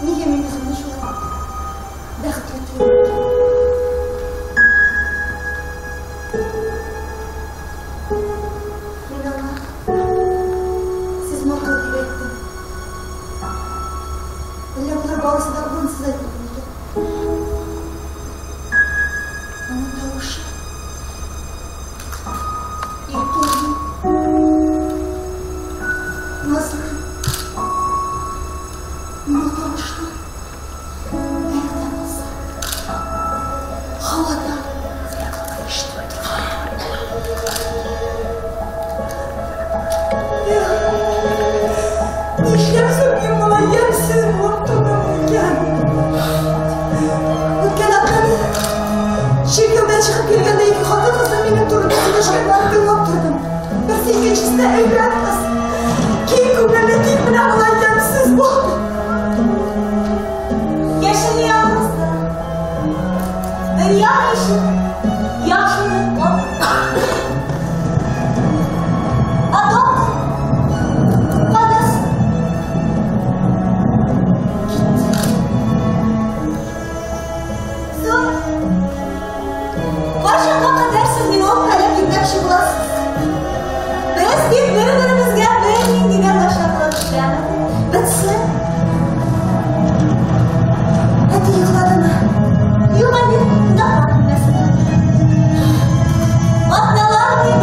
нигә мин үземне шулай бәхетле тоям икән? Мин аңа сез матур дип әйттем. Әллә болар барысы да урынсыз әйтелде микән? Аның тавышы иркәли, назлы. Мин ул тавышны әле дә булса һавада ишетеп торам. Нишләп соң мин болай ямьсез булып тудым икән? Үткән атнаны чиркәүдән чыгып килгәндә ике хатын-кызның минем турында сөйләшкәннәрен тыңлап тордым. Берсе икенчесенә әйбәт кыз, киң күңелле, тик менә болай ямьсез бул. Яшел ялгызды. Дөнья ишек яхшылык А доктор кадасы китте. Соң, кайчанга кадәр сез мине үпкәләп йөрмәкче буласыз? Без бит бер-беребезгә бернинди дә начарлык эшләмәдек. Бетсен. Әти йокладымы? Юк әле, кунаклар бүлмәсендә. Атналар буе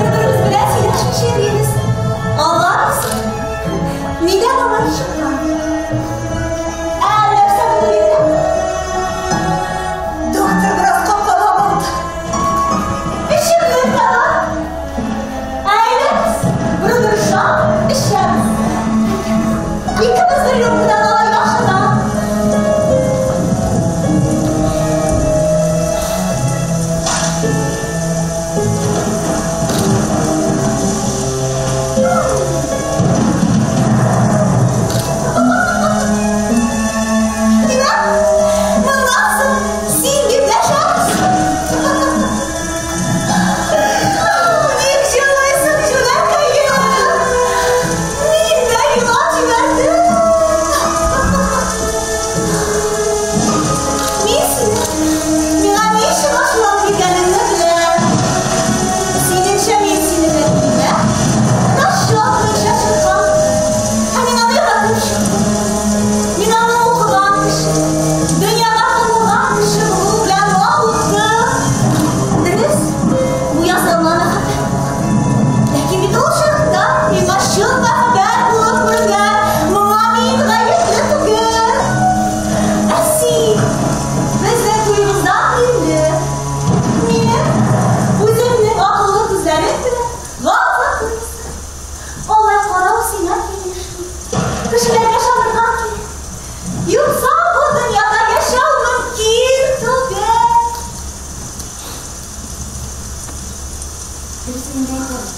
Син дә әйт әле.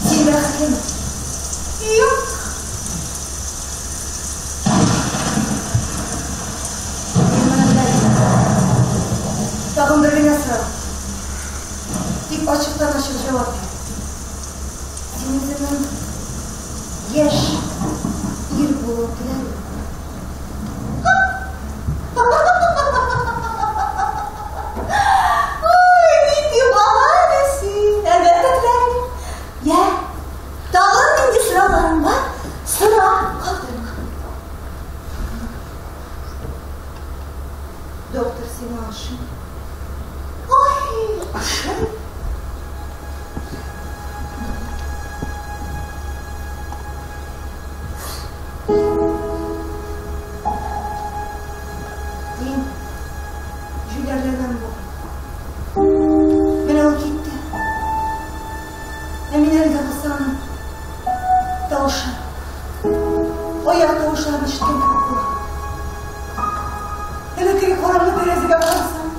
Син бәхетлеме? Юк. Мин моны белә идем. Тагын бер генә сорау. Тик ачыктан-ачык җавап бир. Син үзеңнең яшь ир булуын теләр идеңме? Ой, нинди бала әле син! Әлбәттә теләр идем. Йә, тагын нинди сорауларың бар? Сора, калдырма. Доктор сиңа ошый. Ой, ошый. Мин җүләрләгән булдым. Менә ул китте. Ә мин әле дә булса аның тавышын, аяк тавышларын ишеткән кебек булам. Элеккеге караңгы тәрәзәгә карасам,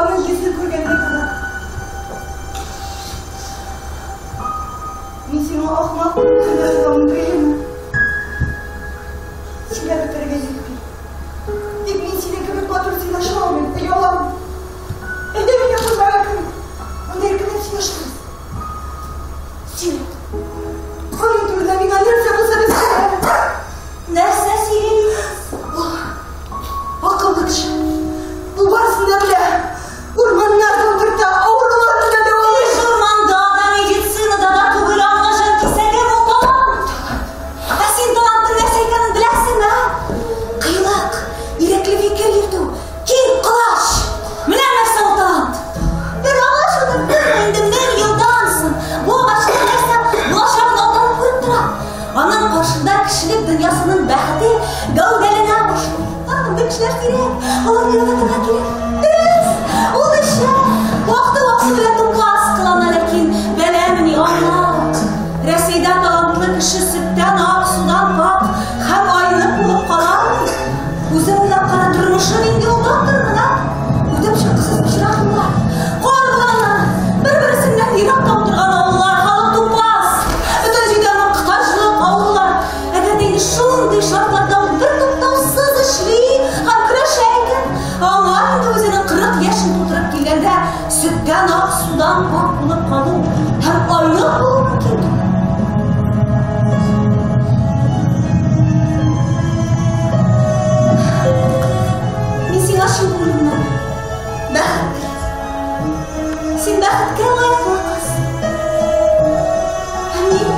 аның йөзен күргәндәй булам. Мин сиңа ахмак көнләшү әйеме? Сөйләп бетерергә җитми. Тик мин синең кебек матур сөйләшә алмыйм, оялам. Әйдә минем бүлмәгә кер. Анда иркенләп сөйләшербез. Сөйлә. Аның турында миңа нәрсә булса да сөйлә. Нәрсә сөйлим? Ул акыллы кеше. Ул барысын да белә. Урманнар да утырта, авыруларны да дәвалый. Эш урманда да, медицинада да түгел, аңа җанкисәгем ул талант. Ә син талантның нәрсә икәнен беләсеңме, ә? Кыюлык, ирекле фикер йөртү, киң колач. Менә нәрсә ул талант. Бер агач утырттыңмы инде мең елдан соң, бу агачның нәрсә булачагын алдан ук күреп тора. Аның каршында кешелек дөньясының бәхете гәүдәләнә башлый. Андый кешеләр сирәк, аларны яратырга кирәк. Дөрес, ул эчә, вакыты-вакыты белән тупас кылана, ләкин бәламени аңла. Рәсәйдә талантлы кеше сөттән ак, судан пакь һәм айнык булып кала алмый. Үзең уйлап кара, тормышы нинди ул докторның, а? Үтеп чыккысыз пычрак юллар, кар бураннары, бер-берсеннән еракта утырган авыллар, халык тупас, бөтен җирдә мохтаҗлык, авырулар. Әгәр дә инде шундый шартларда ул бертуктаусыз эшли һәм көрәшә икән, аңа инде үзенең 40 яшен тутырып килгәндә сөттән ак, судан пакь булып калу һәм айнык булу мөмкин түгел. Мин сиңа чын күңелемнән бәхет телим. Син бәхеткә лаеклы кыз. Ә мин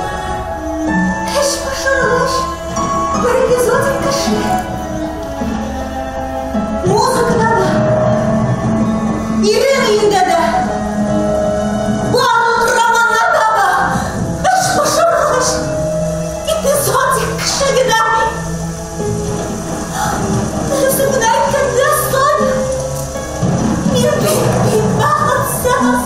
эч пошыргыч бер эпизодик кеше. Музыкада да, ирем өендә дә, барлык романнарда да эч пошыргыч эпизодик кеше генә мин. Дөресен генә әйткәндә, Соня, мин бик-бик бәхетсез.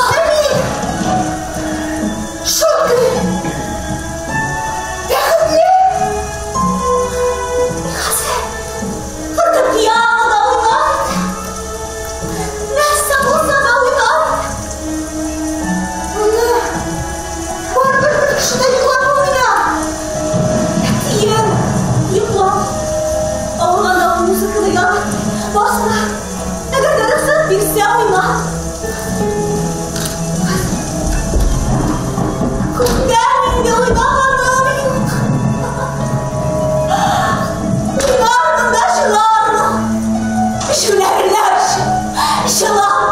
Ә мин шундый бәхетле. Мин хәзер фортепианода уйнар идем. Нәрсә булса да уйнар идем. Моны барыбер бер кеше дә йоклап булмый. Әтием йоклап, авырганда ул музыканы яратты. Басма, әгәр дә рөхсәт бирсә, уйна. Күптән инде уйнаганым юк. Уйнармын да җылармын. Җүләрләрчә җылам.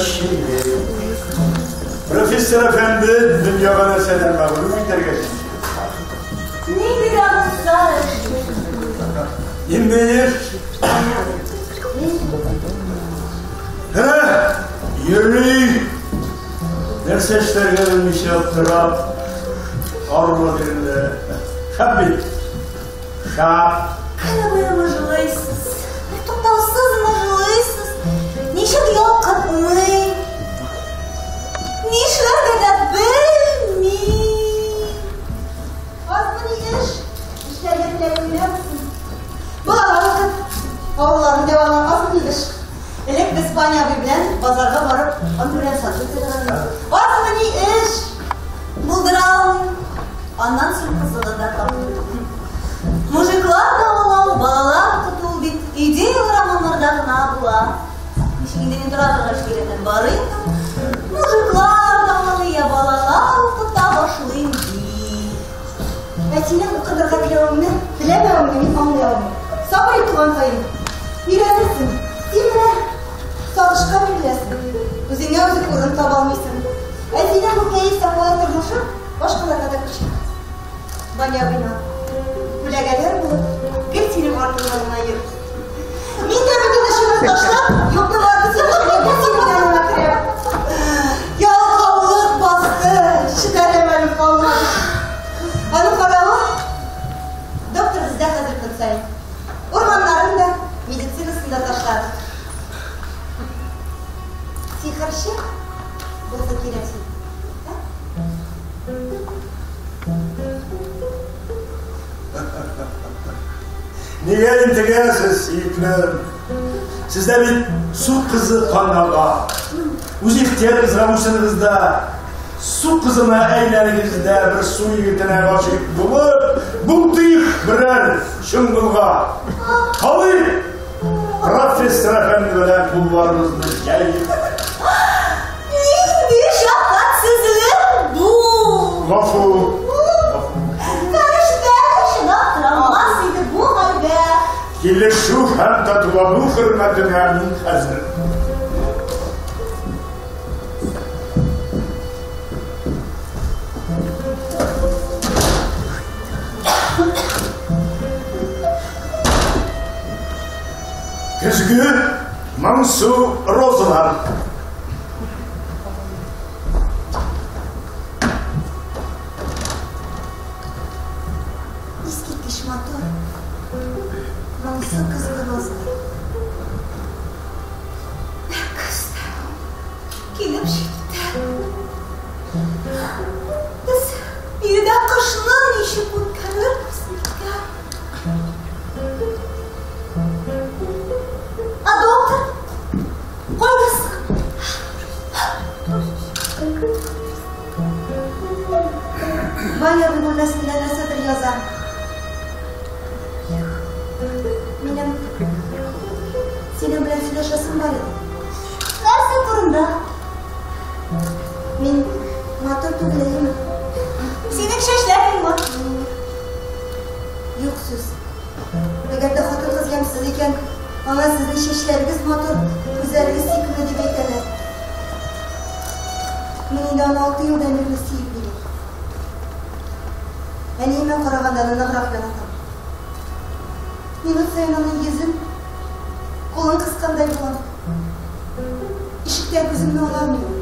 Ишеле. Профессор әфәнде дөньяга нәрсәдән мәгълүм итәргә тиеш. Нинди дә булса эш. Инде эш. Һә, йөри. Нәрсә эшләргә белмичә аптырап, арлы-бирле. Шәп бит. Шәп. Көне буе мыжлыйсыз. Бертуктаусыз мыжлыйсыз. Ничек ялкытмый. Нишләргә дә белмим. Азмыни эш? Эшләргә теләгең беләмсең? Балалар укыт. Авылларны дәвалау азмыни эш? Элек без Ваня абый белән базарга барып, он белән сату итә торган идек. Азмыни эш? Булдыра алмыйм. Аннан соң кызыгын да таптым. Мужиклар дәвалау, балалар укыту бит идея романнарда гына була. Ничек инде мин тора торгач киләтән барыйм да, мужиклар дәвалый, я балалар укыта башлыйм ди. Ә синең укытырга теләвеңне, теләмәвеңне мин аңлый алмыйм. Сабыр ит, туганкаем. Өйрәнерсең. Син менә сагышка биреләсең. Үзеңә үзең урын таба алмыйсың. Ә синең бу кәеф саклау тормышы башкаларга да күчә. Ваня абыйна күләгәләр булып, гел синең артыңнан гына йөри. Мин дә бөтен эшемне ташлап, юкны барны сөйләшергә гел синең яныңа керәм. Ялкаулык басты, чыдар әмәлем калмады. Аның каравы, доктор бездә хәзер көн саен. Урманнарын да, медицинасын да ташлады. Сихерче булса кирәк син. Нигә интегәсез, сөеклем? Сездә бит су кызы каннарга. Үз ихтыярыгызга буйсыныгыз да, су кызына әйләнегез дә бер су егетенә гашыйк булып, бунтыйк берәр чоңгылга. Калыйк профессор әфәнде белән кулларыбызны җәеп. Нинди шәфкатьсезлек бу! Гафу. Фәрештә чыдап тора алмас иде бу хәлгә. Килешү һәм татулану хөрмәтенә мин хәзер. Көзге моңсу розалар. Искиткеч матур, моңсу көзге розалар. Көз дә килеп җитте. Без биредә кышны ничек үткәрербез микән? Ә доктор кайда соң? Ваня абый бүлмәсендә нәрсәдер яза. Минем синең белән сөйләшәсем бар иде. Нәрсә турында? Мин матур түгел әйеме? Синең чәчләрең матур. Юк сүз. Әгәр дә хатын-кыз ямьсез икән, аңа сезнең чәчләрегез матур, күзләрегез сөйкемле дип әйтәләр. Мин инде аны 6 елдан бирле сөеп йөрим. Әниемә караганда да ныграк яратам. Минут саен аның йөзен, кулын кыскандай булам. Ишектән күземне ала алмыйм.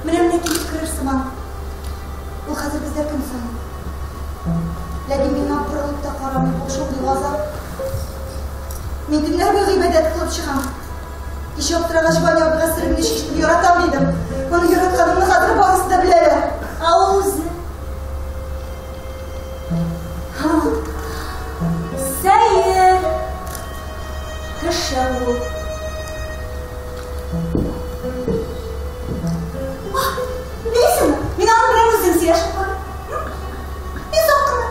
Менә-менә килеп керер сыман. Ул хәзер бездә көн саен. Ләкин миңа борылып та карамый, ул шундый газап. Мин төннәр буе гыйбадәт кылып чыгам. Кичә аптырагач Ваня абыйга серемне чиштем, яратам дидем. Аны яратканымны хәзер барысы да беләләр. Ә ул үзе? Сәер кеше ул. Беләсеңме, мин аның белән үзем сөйләшеп карыйм. Мин сак кына.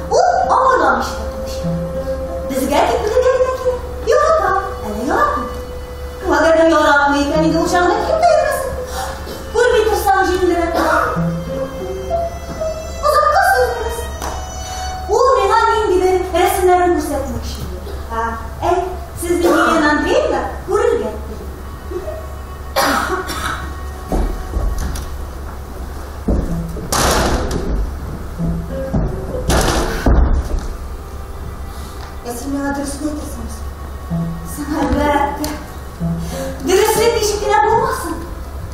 Ул авырламыйча да тыныч. Безгә дип белергә генә кирәк. Ярата, әллә яратмый. Әгәр дә яратмый икән, инде ул чагында килеп тә йөрмәсен. Күрми торсаң җиңелрәк була. Озакка сузмас. Ул миңа ниндидер рәсемнәрен күрсәтмәкче иде. Ә, әй, сезне Елена Андреевна күрергә тели. Соң, әлбәттә. Дөреслек ничек кенә булмасын.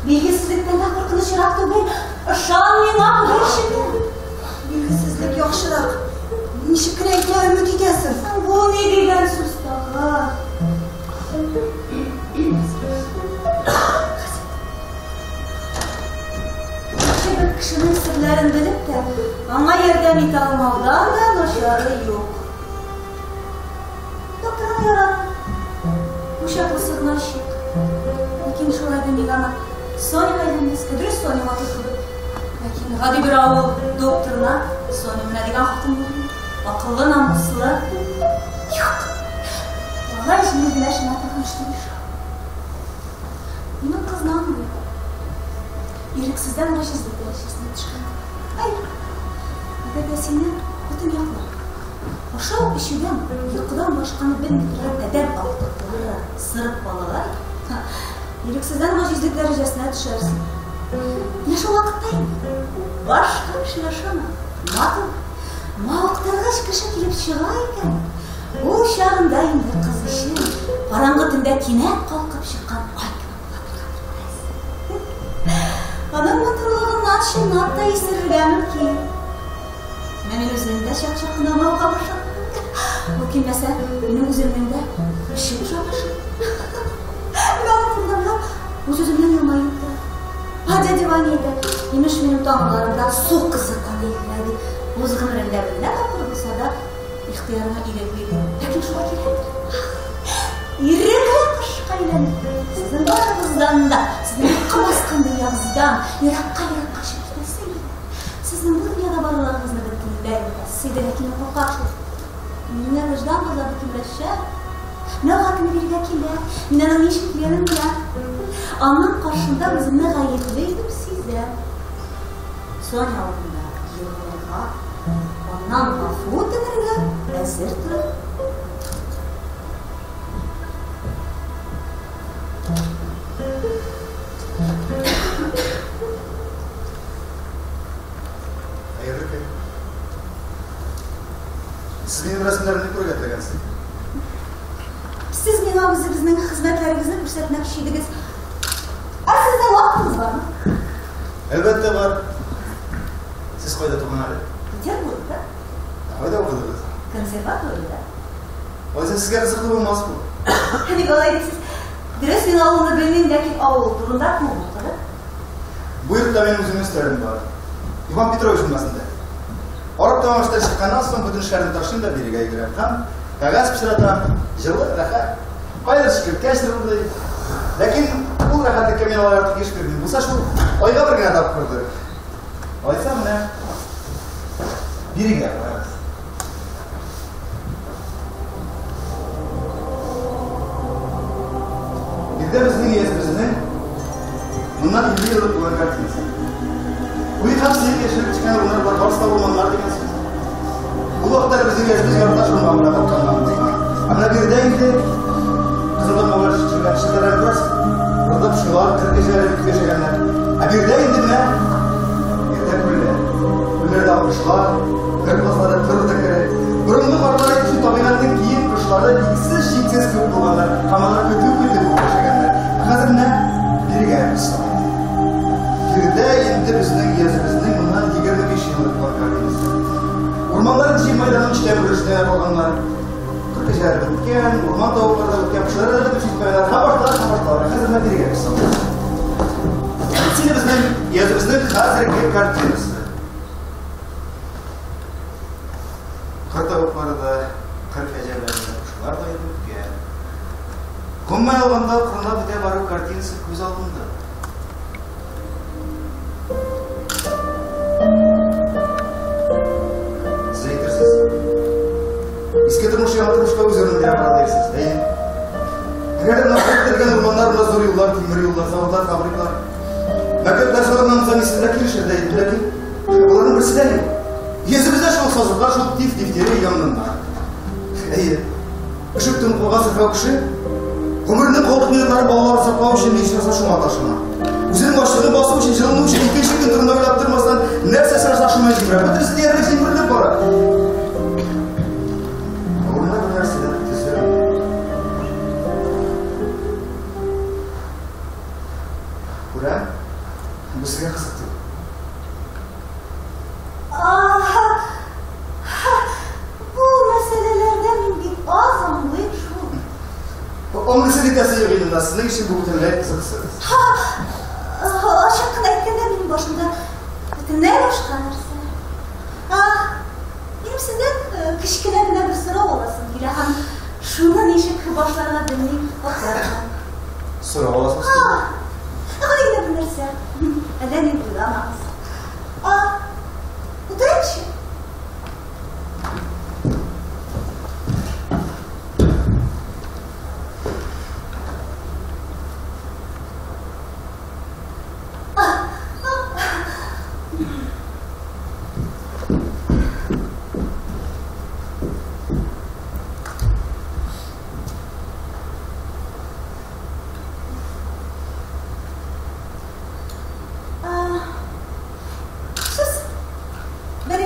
Билгесезлектән дә куркынычрак түгел. Ышан миңа, күршем. Билгесезлек яхшырак. Ничек кенә әйтмә, өмет итәсең. Бу ни дигән сүз тагы? Яхшы бер кешенең серләрен белеп тә, аңа ярдәм итә алмаудан да начары юк. Докторны яратмый. Бу чаклысы гына чик. Ләкин шулай да ник аны Соняга әйләнмәскә? Дөрес, Соня матур түгел. Ләкин гади бер авыл докторына Соня менә дигән хатын булыр. Акыллы, намуслы. Юк. Алай җиңел генә шуңа торган эш түгел шул. Минем кызны аңлыйм. Ирексездән гаҗизлек дәрәҗәсенә төшкән. Әй, әгәр дә сине бөтен яклап, ашау-эчүдән, йокыдан башканы белми торган адәм актыклары сырып алалар, ирексездән гаҗизлек дәрәҗәсенә төшәрсең. Менә шул вакытта инде башка кешегә ышанма. Матур, мавыктыргыч кеше килеп чыга икән, ул чагында инде кыз өчен караңгы төндә кинәт калкып чыккан ай кебек була торгандыр, күрәсең. Аның матурлыгыннан чынлап та исерергә мөмкин. Менә мин үзем дә чак-чак кына мавыга башладым. Бу килмәсә, минем үземнең дә эчем поша башлый. Менә аның турында уйлап, үз-үземнән елмаеп торам. А дядя Ваня әйтә, имеш, минем тамырларымда су кызы каны йөгерә дип. Үз гомерендә бер генә тапкыр булса да, ихтыярыңа ирек бирде. Ләкин шулай кирәктер. Ирекле кошка әйләнеп, сезнең барыгыздан да, сезнең юкка баскан дөньягыздан еракка-еракка очып китәсе иде. Сезнең бу дөньяда барлыгыгызны бөтенләй онытасы иде, ләкин мин куркам шул. Миннән вөҗдан газабы кимләшә. Менә ул хатны бирергә килә. Мин аның ни өчен килгәнен беләм. Аның каршында үземне гаепле итеп сизәм. Соня алдында егылырга, аннан гафу үтенергә әзер торам. Хәерле көн. Сез минем рәсемнәремне күрергә теләгәнсез. Сез миңа үзегезнең хезмәтләрегезне күрсәтмәкче идегез. Ә сезнең вакытыгыз бармы? Әлбәттә бар. Сез кайда туган әле? Петербургта. Кайда укыдыгыз? Консерваториядә. Алайса сезгә кызыклы булмас бу. Ник алай дисез? Дөрес, мин авылны белмим, ләкин авыл турында күп укыдым. Бу йортта минем үземнең өстәлем бар. Иван Петрович бүлмәсендә. Арып тәмам эштән чыкканнан соң бөтен эшләрне ташлыйм да бирегә йөгерәм һәм кәгазь пычратам. Җылы, рәхәт. Кайдыр чикерткә чырылдый. Ләкин ул рәхәтлеккә мин алай артык еш кермим. Булса шул айга бер генә тапкырдыр. Алайса менә бирегә карагыз. Биредә безнең өязебезнең моннан 50 ел элек булган картинасы. Куе һәм сыек яшеллек төшкән урыннар бар, барысы да урманнар дигән сүз. Ул вакытта безнең өязебез яртылаш урман белән капланган. Ә менә биредә инде кызыл тамгалар төшкән челтәрләр күрәсез. Урында пошилар, кыр кәҗәләре бик яшәгәннәр. Ә биредә инде менә биредә күлләр. Күлләрдә кошлар, кыр казлары, кыр тәкәре. Борынгы картлар әйтүче табигатьнең киек кошлары иксез-чиксез күп булганнар һәм алар көтү-көтү булып яшәгәннәр. Ә хәзер менә бирегә күз салыйк. Биредә инде безнең өязебезнең моннан 25 ел элек булган картинасы. Урманнар җир мәйданының өчтән бер өлешенә калганнар. Кыр кәҗәләре беткән, урман тавыклары да беткән, кошлары да бетеп җитмәгәннәр. Һәм башкалар, һәм башкалар. Хәзер менә бирегә күз салыйк. Сине безнең өязебезнең хәзерге картинасы. Кыр тавыклары да, кыр кәҗәләре дә, кошлар да инде үткән. Гомумән алганда, акрынлап бетә бару картинасы күз алдында. Сез әйтерсез, иске тормыш яңа тормышка үз урынын бирә бара дирсез. Әйе. Әгәр дә менә бетергән урманнар, менә зур юллар, тимер юллар, заводлар, фабрикалар, мәктәпләр салынган булса, мин сезгә килешер дә идем, ләкин боларның берсе дә юк. Йөзебездә шул сазлыклар, шул тиф, дифтерия, янгыннар. Әйе. Өшеп тынып калган сырхау кеше гомеренең калдык минутларын балаларын саклау өчен ни эшләсә шуңа ташлана. Үзенең ачлыгын басу өчен, җылыну өчен икенче көн турында уйлап тормастан, нәрсә сораса шуны җибәрә. Бөтенесе диярлек җимерелеп бара. Урынына бер нәрсә дә төзелми. Аңлыйсы нитәсе юк инде, сезнең өчен бу бөтенләй кызыксыз. Ачык кына әйткәндә, минем башымда бөтенләй башка нәрсә. Минем сездән кечкенә генә бер сорау аласым килә һәм шуны ничек башларга белмим, аптырап. Сорау аласыз? Гади генә бер нәрсә. Әллә ни уйламагыз. Утырыйкчы. Сүз бер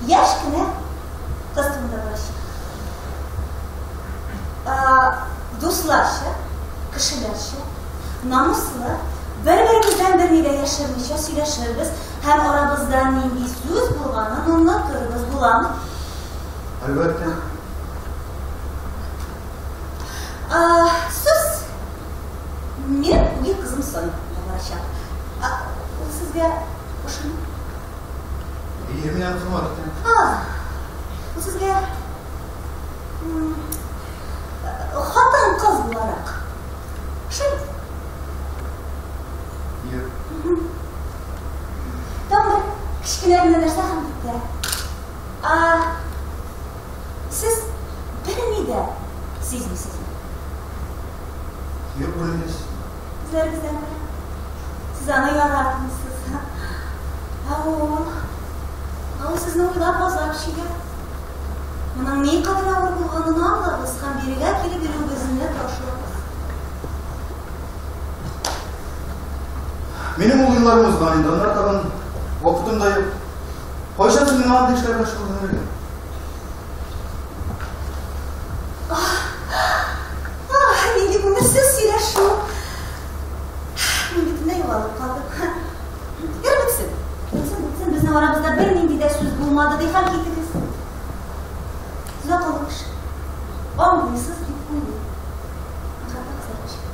яшь кенә кыз турында барачак. Дусларча, кешеләрчә, намуслы, бер-беребездән берни дә яшермичә сөйләшербез һәм арабызда нинди сүз булганын онытырбыз, буламы? Әлбәттә. Сүз минем үги кызым Соня турында барачак. Ул сезгә ошыймы? Әйе, мин аны хөрмәт итәм. Ул сезгә хатын-кыз буларак ошыймы? Юк. Тагын бер кечкенә генә нәрсә һәм бетә. Сез берни дә сизмисезме? Юк, берни дә. Күзләрегездән күрәм. Сез аны яратмыйсыз. Ә ул сезне уйлап газап чигә. Моның никадәр авыр булганын аңлагыз һәм бирегә килеп йөрүегезне ташлагыз. Минем ул елларым узган инде, аннары тагын вакытым да юк. Кайчан соң миңа андый эшләр белән шөгыльләнергә? Нинди күңелсез сөйләшү. Мин бөтенләй югалып калдым. Ярый, бетсен. Бетсен, бетсен, безнең арабызда бернинди дә сүз булмады, ди һәм китегез. Сез акыллы кеше. Аңлыйсыз дип уйлыйм. Хата кызарып чыкты.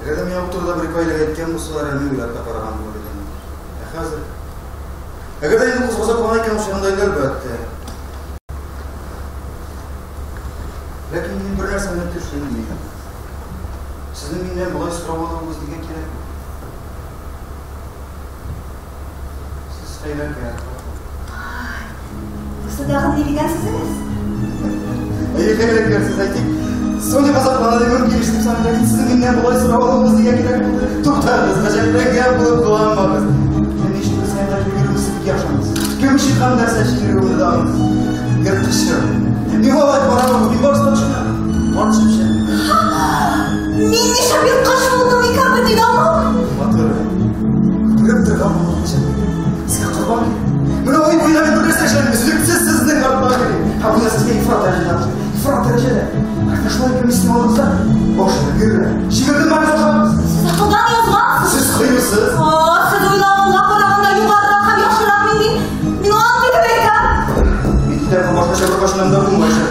Әгәр дә миңа бу турыда бер-ике ай элек әйткән булсалар, мин уйлап та караган булыр идем. Ә хәзер? Әгәр дә инде ул газаплана икән, ул чагында инде әлбәттә. Ләкин мин бер нәрсәне төшенмим. Сезнең миннән болай сорау алуыгыз нигә кирәк? Сез хәйләкәр. Бусы тагын ни дигән сүзегез? Әйе, хәйләкәр сез, әйтик. Соня газаплана дип мөмкин ишетеп саныйм, ләкин сезнең миннән болай сорау алуыгыз нигә кирәк булды? Туктагыз, гаҗәпләнгән булып кыланмагыз. Мин ничек белсәм дә йөрүемне сез бик яхшы аңлыйсыз. Кем өчен һәм нәрсә өчен йөрүемне дә аңлыйсыз. Ерткычым. Мин алай барамын, мин барысын да төшенәм. Бар төшенчә. Мин нишләп ерткыч булдым икән бит, диде аңламыйм. Матур. Күреп торган булып Сезгә корбан килә. Менә ай буена мин бер нәрсә эшләдем, өзлексез сезнең артка йөрим. Һәм бу сезгә ифрат дәрәҗәдә ошый. Ифрат дәрәҗәдә. Әгәр шулай икән, мин сезнең алдыгызда башымны бирермен. Чигердем мә ашагыз. Сез акылдан язгансыз. Сез кыюсыз. Сез уйлаганга караганда югарырак һәм яхшырак мин мин. Мин ант итеп әйтәм. Мин китәм һәм башкача беркайчан да булмаячак.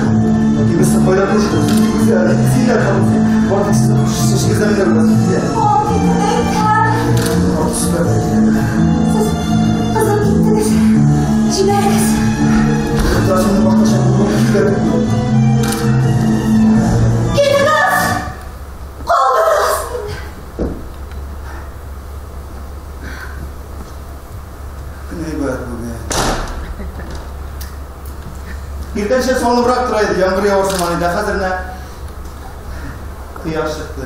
Ләкин без кайда күрешербез? Нинди гүзәл, нинди зиннәт хатын син. Бар тик сез чәчегездә мине күрәсез. Ант итеп әйтәм. Сез кызып киттегез. Җибәрегез. Ситуацияне башкача булуы кирәк. Китегез! Калдырыгыз мине. Көн әйбәт бүген. Иртәнчә салыныбрак тора иде, яңгыр явар сыман иде. Ә хәзер менә кояш чыкты.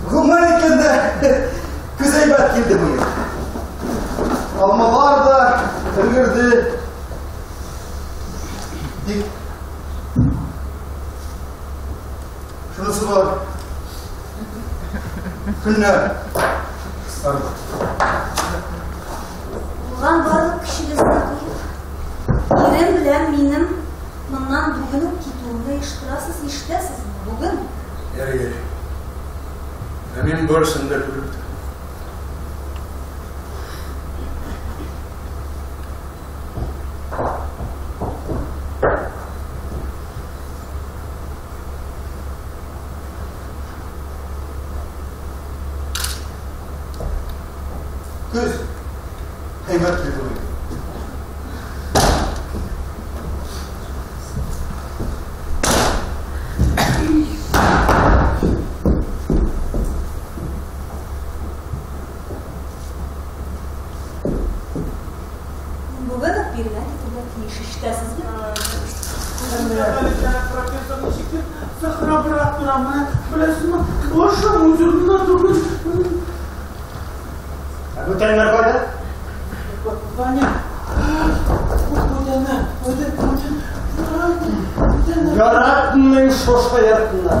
Гомумән әйткәндә, көз әйбәт килде быел. Алмалар да өлгерде. Тик шунысы бар. Көннәр кыскарды. Булган барлык көчегезне куеп, ирем белән минем моннан бүген үк китүемне оештырасыз, ишетәсезме? Бүген. Ярый, ярый. Ә мин барысын да күреп торам. Көз әйбәт килде быел. Бүген үк бирнә китерергә тиеш, ишетәсезме? Профессор ничектер сыкрабрак тора, менә беләсезме, башым үз урынында түгел. Ә бүтәннәр кайда? Ваня, бүтәннәр, бүтәннәр. Яратмыйм шошка йортны.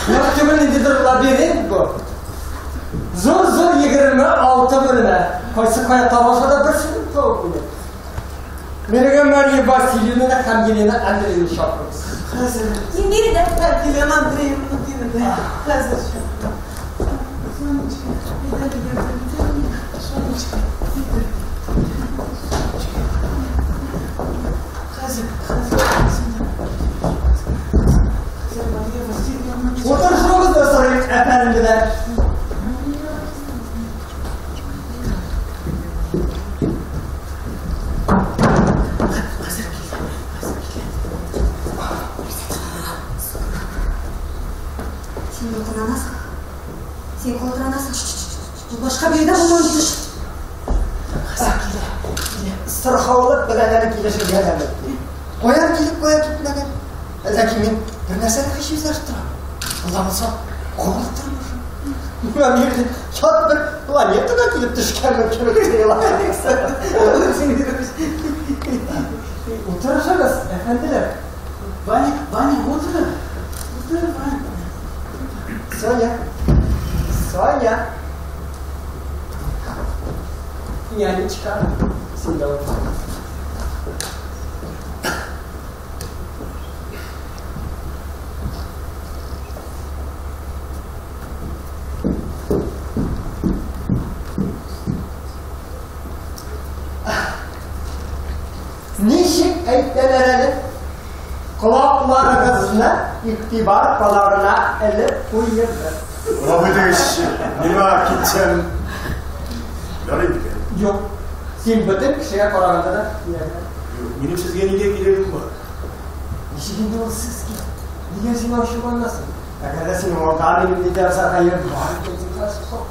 Йорт түгел, ниндидер лабиринт бу. Зур-зур 26 бүлмә. Кайсы кая табаса да берсен табып була. Минегә Мария Васильевнаны һәм Елена Андреевна чакырыгыз. Хәзер. Мин биредә. Елена Андреевна биредә. Хәзер. Сонечка, әйдә, ярдәм итәм. Сонечка, әйдә. Хәзер, хәзер, хәзер Мария Васильевна. Утырышыгызны сорыйм, әфәнделәр. Хәзер килә, хәзер килә. Син дулкынланасың. Син калтыранасың. Ул башка биредә булмавын тиеш. Хәзер килә, килә. Сырхаулык белән әле килешергә дә мөмкин. Каян килеп, кая китмәгән. Ләкин мин бер нәрсәне һич үзгәртеп торам. Ул булса, авыл тормышы. Мин ят бер планетага килеп төшкәнмен кебек тоела. Утырышыгыз, әфәнделәр. Ваня, Ваня, утыр. Утыр, Ваня. Соня. Соня. Нянечка. Син дә утыр. Ничек әйтәләр әле? Колакларыгызны игътибар колагына элеп куегыз. Гафу итегезче, миңа китсәм ярый микән? Юк. Син бөтен кешегә караганда да киләсең. Юк, минем сезгә нигә кирәгем бар? Ничек инде ул сезгә? Нигә син ачуланасың? Әгәр дә синең алда минем нидә хәер бар икән, син хәзер соң.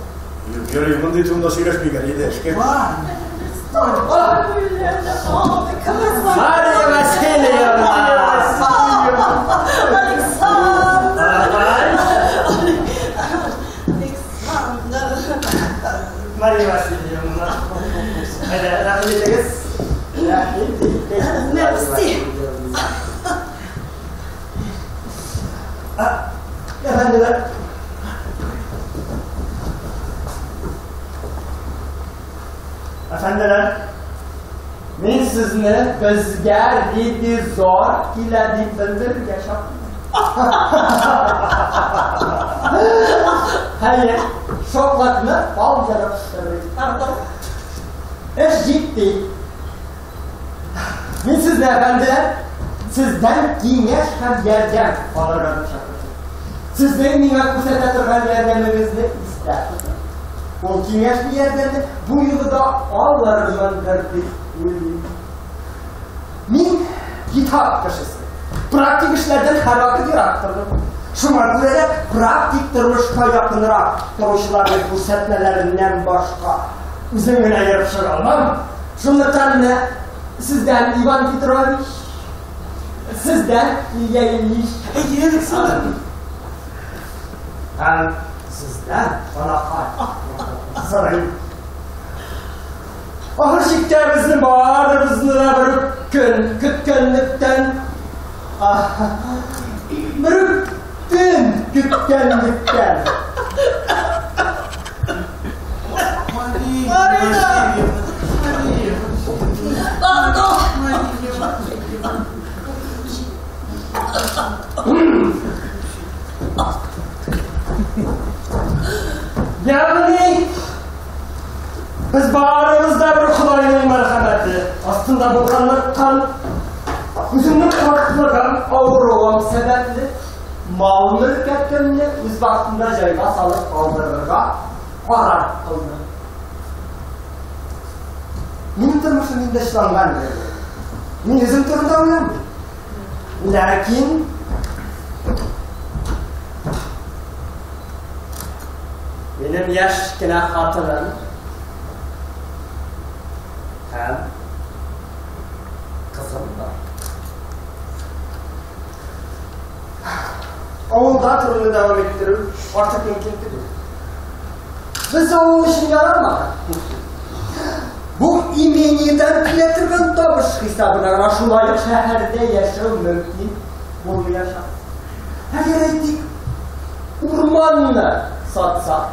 Юк, ярый, мондый турында сөйләшмик әле, әйдә, эшкә. Бар. Мария Васильевна! Александр! Александр! Мария Васильевна. Әйдә, рәхим итегез. Рәхим итегез. Мерси. Әфәнделәр. Әфәнделәр, мин сезне безгә ревизор килә дип белдерергә чакырдым. Хәер, шоклакны бал ярып төшерик. Эш җитди. Мин сезне, әфәнделәр, сездән киңәш һәм ярдәм алырга дип чакырдым. Сезнең миңа күрсәтә торган ярдәмегезне истә тотып, ул киңәшле ярдәмне бу юлы да алырмындыр дип уйлыйм. Мин китап кешесе. Практик эшләрдән һәрвакыт ерак тордым. Шуңа күрә дә практик тормышка якынрак торучыларның күрсәтмәләреннән башка үзем генә ерып чыга алмам. Шунлыктан менә сездән, Иван Петрович, сездән, Илья Ильич, Әйе, Александр. һәм сездән, Анакай, сорыйм. Ахыр чиктә безне барыбызны да бер үк көн көткәнлектән, бер үк төн көткәнлектән. Мария Васильевна, Мария Васильевна. Пардон! Мария Васильевна. Ягъни без барыбыз да бер Ходайның мәрхәмәте астында булганлыктан, үземнең картлыгым, авыруым сәбәпле мал мөлкәтемне үз вакытында җайга салып калдырырга карар кылдым. Минем тормышым инде очланган. Мин үзем турында уйламыйм. Ләкин минем яшь кенә хатыным һәм кызым бар. Авылда торуны дәвам иттерү артык мөмкин түгел. Без авыл өчен ярамаган. Бу имениедән килә торган табыш хисабына гына шулай ук шәһәрдә яшәү мөмкин булмаячак. Әгәр әйтик, урманны сатсак,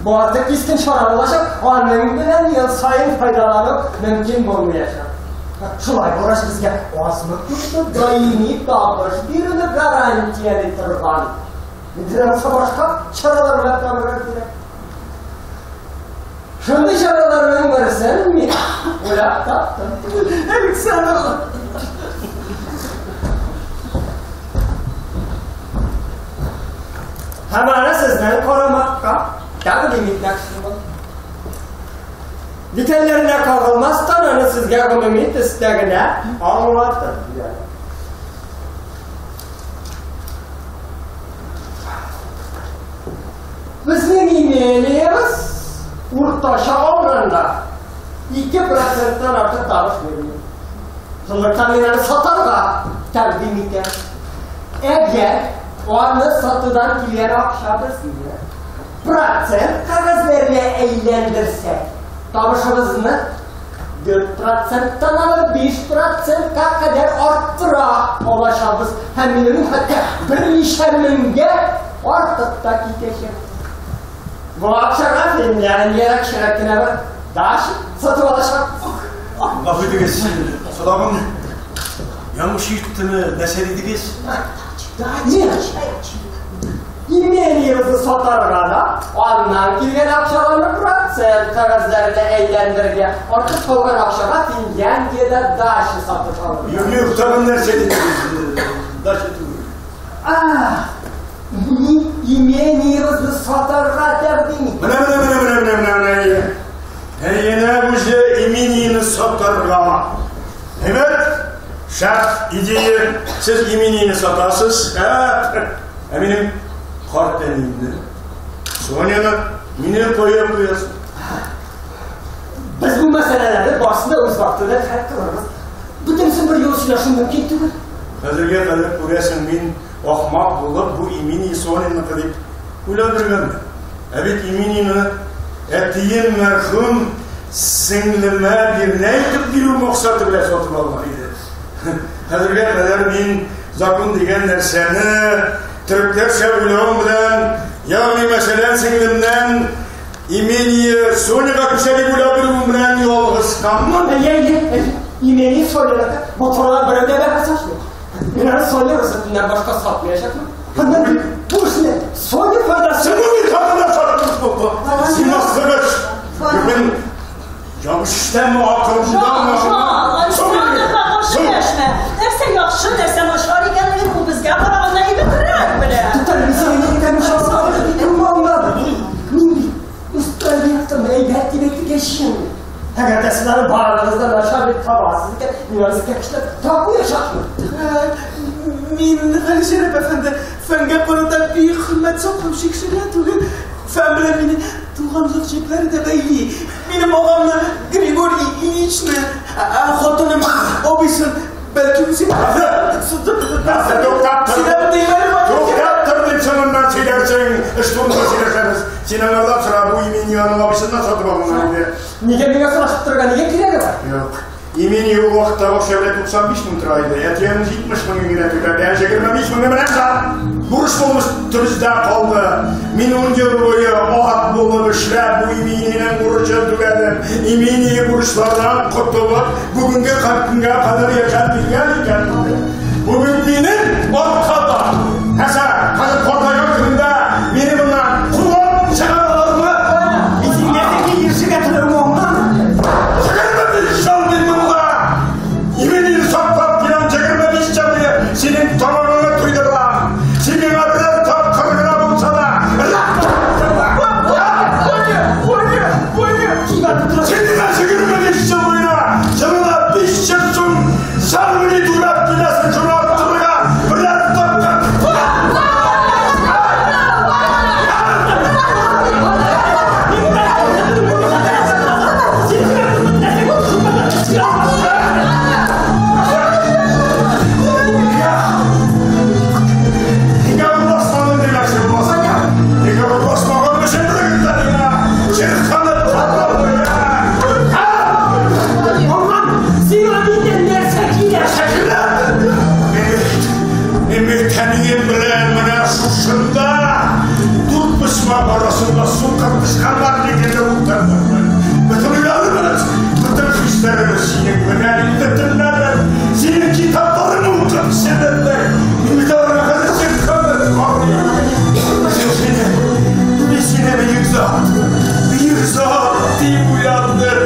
бу артык кискен чара булачак, аның белән ел саен файдалану мөмкин булмаячак. Шулай булгач, безгә азмы-күпме даими табыш бирүне гарантияли торган ниндидер башка чаралар белән табырга кирәк. Шундый чараларның берсен мин уйлап таптым. Александр! Һәм аны сезнең карамакка тәкъдим итмәкче. Детальләренә кагылмастан аны сезгә гомуми төстә генә аңлатып бирәм. Безнең имениебез уртача алганда 2%-тан артык табыш бирми. Шунлыктан мин аны сатарга тәкъдим итәм. Әгәр аны сатудан килгән акча безгә процент кәгазьләренә әйләндерсәк, табышыбызны 4%-тан алып 5%-ка кадәр арттыра алачакбыз. Һәм минем хәтта берничә меңгә артык та китәчәк. Бу акчага Финляндиядә кечерәк кенә бер дача сатып алачак. Гафу итегез, сорагым ялгыш ишеттеме, нәрсә дидегез? Нет. Имениебезне сатарга да, аннан килгән акчаларны процент кәгазьләренә әйләндерергә, артык калган акчага Финляндиядә дача сатып алырга. Юк, юк, тагын нәрсә дидегез? Дача түгел. Мин имениебезне сатарга тәкъдим итәм. Менә, менә, менә, менә, менә, менә. Әйенә үзе имениене сатарга. Әйбәт, шәп идея. Сез имениене сатасыз. Ә минем карт әниемне, Соняны мине кая куясыз? Без бу мәсьәләләрне барысын да үз вакытында хәл кылырбыз. Бөтенесен бер юлы сөйләшү мөмкин түгел. Хәзергә кадәр күрәсең, мин ахмак булып бу имение Соняныкы дип уйлап йөргәнмен. Ә бит имениене әтием мәрхүм сеңлемә бирнә итеп бирү максаты белән сатып алган иде. Хәзергә кадәр мин закон дигән нәрсәне төрекләрчә уйлавым белән, ягъни мәсәлән, сеңлемнән имение Соняга күчә дип уйлап йөрүем белән ялгышканмын. Әйе, әйе, имение Соняныкы. Бу турыда берәү дә бәхәс ачмый. Мин аны Соня рөхсәтеннән башка сатмаячакмын. Һәм бу эшне Соня файдасы. Син бу хатыннан саттың булды. Син асыгыч. Бүген ялгыш эштәнме, акылыңданмы? Александрга каршы дәшмә. Нәрсә яхшы, нәрсә начар икәнлеген ул безгә караганда әйбәтрәк белә. Тотар, мин сиңа әйтәм, аңладым. Мин үз проектым әйбәт дип әйтергә җыенмыйм. Әгәр дә сез аны барыгыз да начар дип табасыз икән, мин аны сезгә көчләп тапмаячакмын. Мин, Галиҗәнап әфәнде, фәнгә карата бик хөрмәт саклаучы кеше генә түгел. Фән белән мине туганлык җепләре дә бәйли. Минем агамны Григорий Ильичны, хатыным абыйсын, бәлки үзе. Туктап тор дип соңыннан сөйләрсең, эш турында сөйләшәбез. Син аңардан сора, бу имение аның абыйсыннан сатып алынган иде. Нигә миңа сорашып торырга нигә кирәге бар? Юк. Имение ул вакытта акча белән 95 мең тора иде. Әтием 70 мең генә түләде. Ә 25 меңне белән дә бурыч булмыш төбездә калды. Мин 10 ел буе ат булып эшләп, бу имениенең бурычын түләдем. Имение бурычлардан котылып, бүгенге көнгә кадәр яшәп килгән икән. Бүген минем аркада. Хәзер, хәзер картайган көнемдә мине моннан куып чыгаралармы? Мин синең нәрсәгә ирешергә теләвеңне аңламыйм. 25 ел мин монда имениене саклап киләм, 25 ел буе синең тамагыңны туйдырам. Син миңа берәр тапкыр гына булса да рәхмәт. Син миңа 25 ел буена әнием белән менә шушында дүрт почмак арасында сукыр тычканнар шикелле утырдым. Бөтен уйларыбыз, бөтен хисләребез синең белән инде төннәрен, синең китапларыңны укып сөйләдек. Мин бит аларга хәзер сирканып карыйм. Мин сине бөек зат, бөек зат дип уйландым.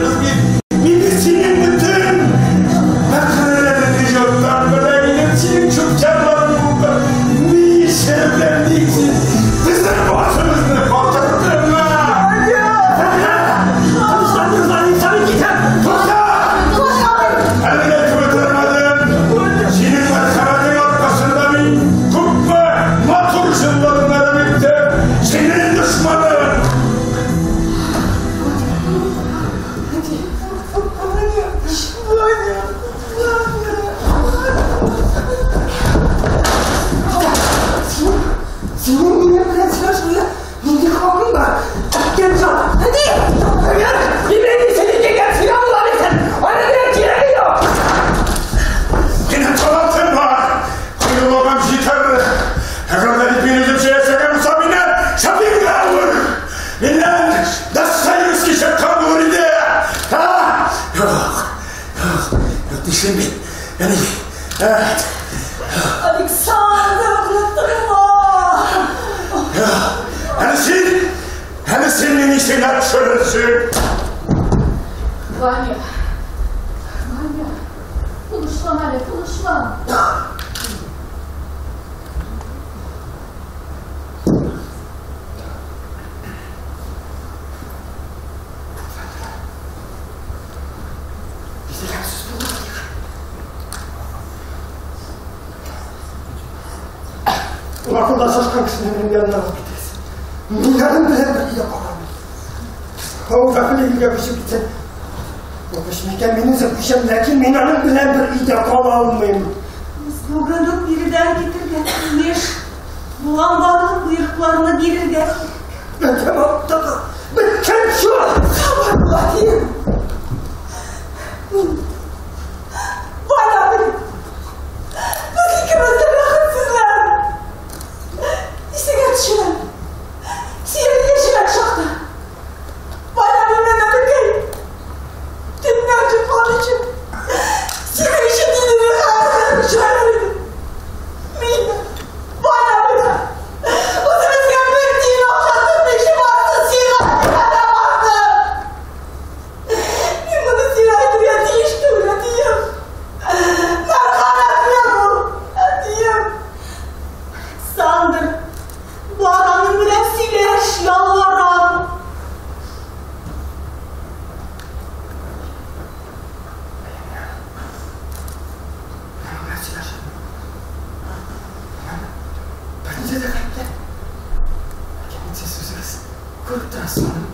Мин бит синең бөтен мәкаләләреңне иҗаттан белә идем, синең чүп-чарларыңны укып, ни эшләп дисең? Безнең башыбызны катырдыңмы? Әллә үтермәдем. Синең мәрхәмәтең аркасында мин күпме матур елларны әрәм иттем. Синең дошманың. Синең минем белән сөйләшергә нинди хакың бар? Әткәм җан. Әни! Әгәр мине синең дигән сиңа була бирсен, аның белән кирәге юк. Минем талантым бар. Кыюлыгым җитәр. Әгәр дә бит мин үземчә яшәгән булсам, миннән Шопенгауэр, миннән Достоевский чыккан булыр иде. Ха? Юк, юк, юк, нишлим мин? Әни, Александр, оныттырма! Әле син мине исеңә төшерерсең. Ваня, Ваня, тынычлан әле, тынычлан. Акылда шашкан кешене минем янына алып китәсең. Мин аның белән бер өйдә калам. Авылга өйгә күчеп китсәм, ул күчмәкән, мин үзем күчәм, ләкин мин аның белән бер өйдә кала алмыйм. Без бүген үк биредән китергә тиеш. Булган барлык боерыкларны бирергә кирәк. Беткән аптыгы, беткән чор! Сабыр бул, әтием. Мин Ваня белән без икебез дә бәхетсезләр. Исеңә төшерәм. Синең яшьрәк чакта. Ваня миннән әбекәй. Төннәр йоклар өчен. Синең өчен динеңне хәзер төшерәләр иде. Мин Ваня белән үзебезгә бер тиен акча тотмыйча барсын сиңа әйтергә бардым. Мин моны сиңа әйтергә тиеш түгел, әтием. Мәрхәмәтле бул, әтием. Александр, бар аның белән сөйләш, ялварам. Аның белән сөйләшермен. Берничә дә гаепле. Ләкин сез үзегез күреп торасыз аның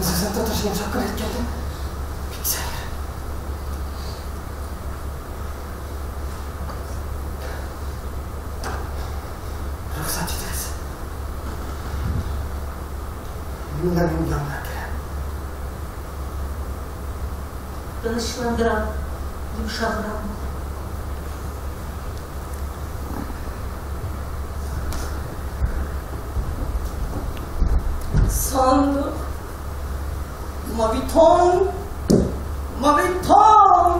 үз-үзен тотышы йомшак кына әйткәндә бик сәер. Рөхсәт итегез. Мин аның янына керәм. Тынычландырам, йомшаграк бул. Сандык, мавитон, мавитон.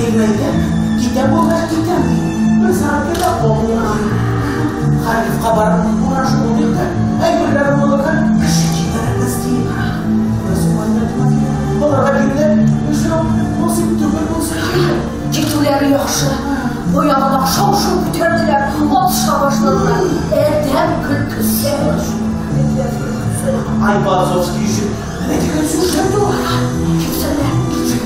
Әниеңә әйтәм, китәм булгач китәм ди. Бер сәгатькә дә калмыйм. Харьковка барып урнашып булдык та, әйберләр булырга кеше җибәрербез ди. Күрәсең, Марина Тимофеевна, аларга биредә яшәү насыйп түгел булса кирәк. Китүләре яхшы. Баягыда шау-шу күтәрделәр, атыша башладылар. Адәм көлкесе. Айвазовский өчен менә дигән сүзләр туган. Китсеннәр.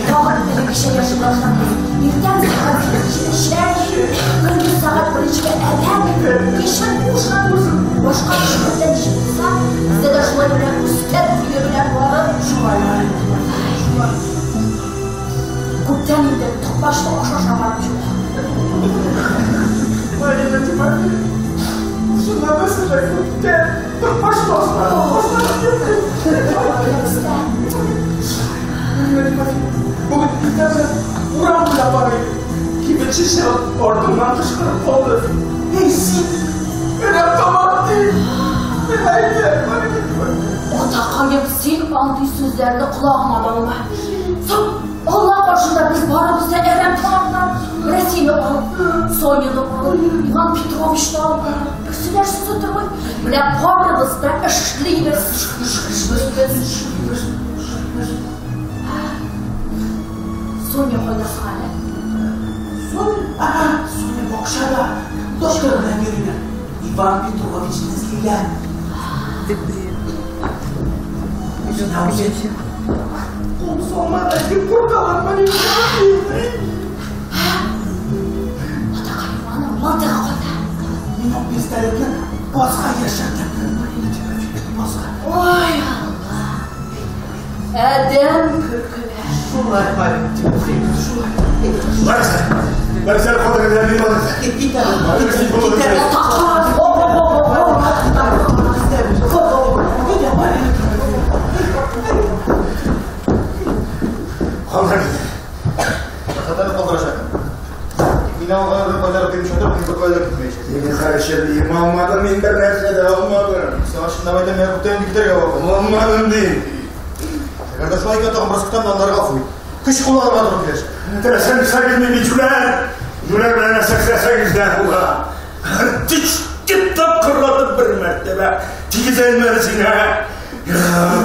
Тагын элеккечә яши башларбыз. Иртән сәгать 8-дә чәй, көндез сәгать 1-дә әбәд, кичен ужин. Башка кешеләрдә ничек булса, бездә дә шулай белән өстәл көе белән барып, Шулай, Марина Тимофеевна, шулай. Күптән инде токмачлы аш ашаганым юк. Марина Тимофеевна, чыннан да сезгә күптән токмачлы ашаганым юк. Марина Тимофеевна, бүген иртә белән урам буйлап бара идем. Кибетче чыгып, артымнан кычкырып калды. Эй, син, әрәм тамак ди. Мин әйтәм, Марина Тимофеевна. Атакаем, син андый сүзләрне колагыңа да алма. Соң, Алла каршында без барыбыз да әрәм тамаклар. Менә сине ал, Соняны ал, Иван Петровичны ал. Берсе дә эшсез утырмый. Менә барыбыз да эшлибез. Эшлибез. Соня кайда соң әле? Соня? Ага, Соня бакчада. Доктор белән йөриләр. Иван Петровичны эзлиләр. Үзенә үзе кул салмады дип куркалар, Марина Тимофеевна. Атакаем, аның мылтыгы кайда? Мин ул пистолетны базга яшердем. Марина Тимофеевна, базга. Ой, Алла. Адәм көлкеләр. Шулай, Марина Тимофеевна, шулай. Барысы, барысы, калдырыгыз, мин барысы. Китәбез, китәбез. Атакай, о, о, о, о, о. Китәбез. Әйдә, Марина Тимофеевна. Калдырыгыз. Хәтәр калдырачак. Мин алга бер кайтарып бирмичә торып, мин бер кайда китмәячәк. Сине каршы дим, алмадым, мин бер нәрсә дә алмадым. Сиңа чынлап әйтәм, миңа күптән инде китәргә вакыт. Алмадым дим. Әгәр дә шулай икән, тагын бераз көтәм дә аннары гафу ит. Көч кулланырга туры киләчәк. Теләсәң сагыз мин җүләр. Җүләр белән нәрсә эшләсәгез дә була. Тик тапкырлатып бер мәртәбә тигезәлмәде сиңа. Юк,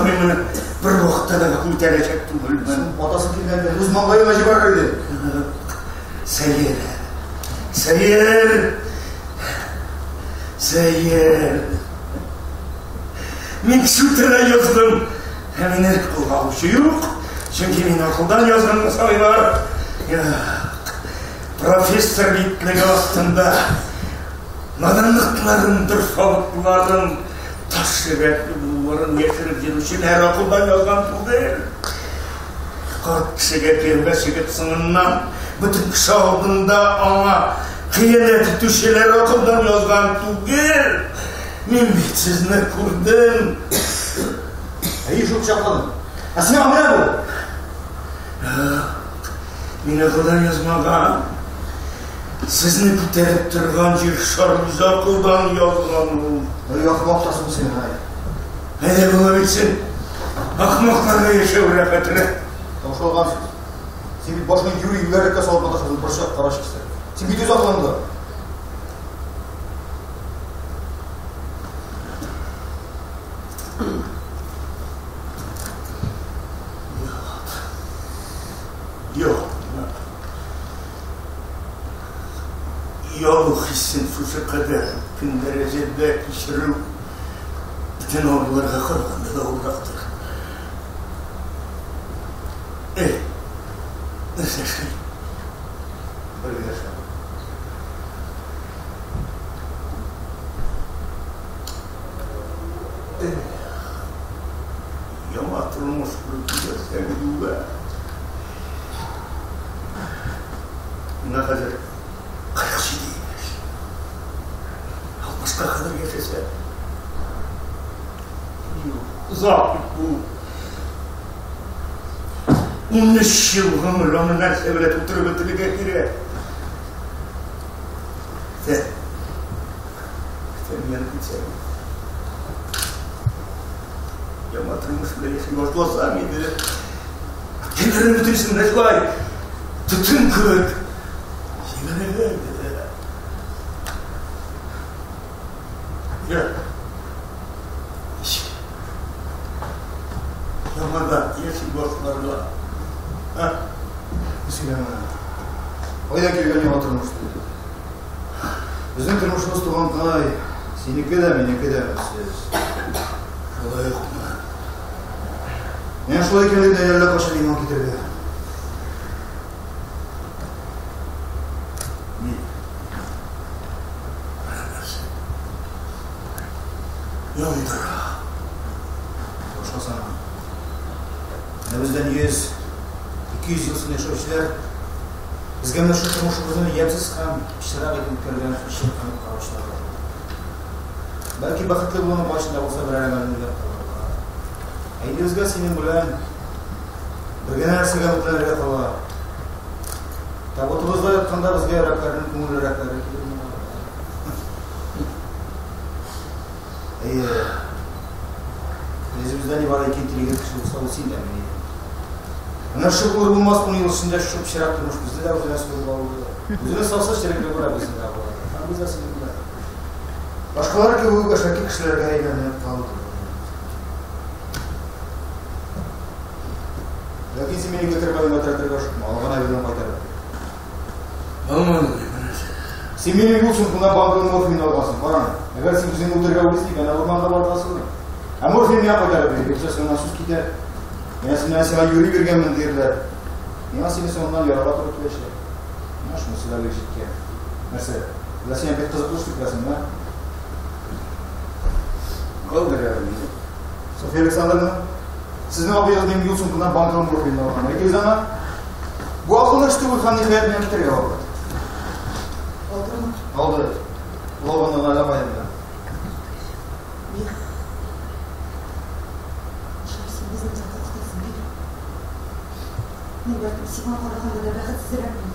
мин моны бер вакытта да гафу итәләчәк түгелмен. Атасы килгәндә үз маңгаеңа җибәрер иде. Сәер. Сәер. Сәер. Мин шүтерә яздым. Ә мине кулга алучы юк. Чөнки мин акылдан язганны саныйлар. Юк. Профессор битлеге астында наданлыкларын, дорфалыкларын, таш йөрәкле булуларын яшереп йөрүчеләр акылдан язган түгел. Карт кешегә кияүгә чыгып соңыннан бөтен кеше алдында аңа хыянәт итүчеләр акылдан язган түгел. Мин бит сезне күрдем. Әйе, шул пычакладым. Ә сиңа менә бу. Мин акылдан язмаган. Сезне күтәреп торган җир шар үзе акылдан язган ул. Ой, ахмак та соң син, ай. Әйдә була битсен. Ахмакларга яшәү рәхәтрәк. Таушалган сүз. Син бит башыңны юри юләрлеккә салып маташасың, борчак карач кисә. Син бит үз акылыңда. Юк. Оялу хисен шушы кадәр көн дәрәҗәдә кичерү бөтен авыруларга караганда да авыррактыр. Эй, нәрсә эшли? Бер генә эшләм. Яңа тормыш корып җибәрсәгез үбә. Миңа хәзер 47 яшь. 60-ка кадәр яшәсә. Юк, озак бит бу. 13 ел гомер аны нәрсә белән тутырып бетерергә кирәк. Сән, сән янып китсәң. Яңа тормыш белән яши башласам иде. Кемнәрнең бөтенесен менә шулай Төтен кебек җибәрергә иде. Йә. Ничек? Яңадан яши башларга. Ә? Сөйләмә. Кайда килгән яңа тормыш диде. Безнең тормышыбыз туганкай, синеке дә, минеке дә өметсез. Шулай укмы? Миңа шулай икәнлегенә әллә кайчан иман китерде. Ни? Менә нәрсә. Яндыра. Башкасана. Менә бездән 100, 200 ел соң яшәүчеләр безгә менә шул тормышыбызны ямьсез һәм пычрак итеп үткәргән чирканып караучылар бар. Бәлки бәхетле булуның кайчан да булса берәр әмәлен уйлап табарлар. Ә инде безгә синең белән бер генә нәрсәгә өметләнергә кала. Табутыбызда ятканда безгә йөрәкләрнең күңеллерәкләре килер Әйе. Үзебездә нибары ике интеллигент кеше булса, ул син дә мин идем. Менә шул булыр булмас ун ел эчендә шушы пычрак тормыш безне дә үзенә суырып алды. Үзенә салса, черекле бура безне дә алды. Һәм без дә синең белән. Башкалар кебек үк әшәке кешеләргә әйләнеп калдык. Ләкин син мине көтәргә өметләтергә ашыкма, алган әйберне кайтарып. Алмадым мин берәрсе. Син минем юл сумкамнан банканы морфин алгансың, кара аны. Әгәр син үзеңне үтерергә уйлыйсың икән, урманга барасың. Ә морфин миңа кайтарып бир, юкса синнән сүз китәр. Миңа синнән сиңа юри биргәнмен дирләр. Миңа сине соңыннан ярага туры киләчәк. Менә шунысы да бик җиткән. Нәрсә? Әллә син бик кызыклы эш дип беләсеңме? Калдыр әле мине. Софья Александровна, сезнең абыегыз минем юл сумкамнан банканы морфин алган. Әйтегез аңа. Бу акыллы эш түгел һәм ниһаять миңа китәргә вакыт. Алдымы? Алды. Ул алганнан әллә каян беләм. Бир. Нишләп син безне озата китәсең, бир. Мин бәлкем сиңа караганда да бәхетсезрәкмен.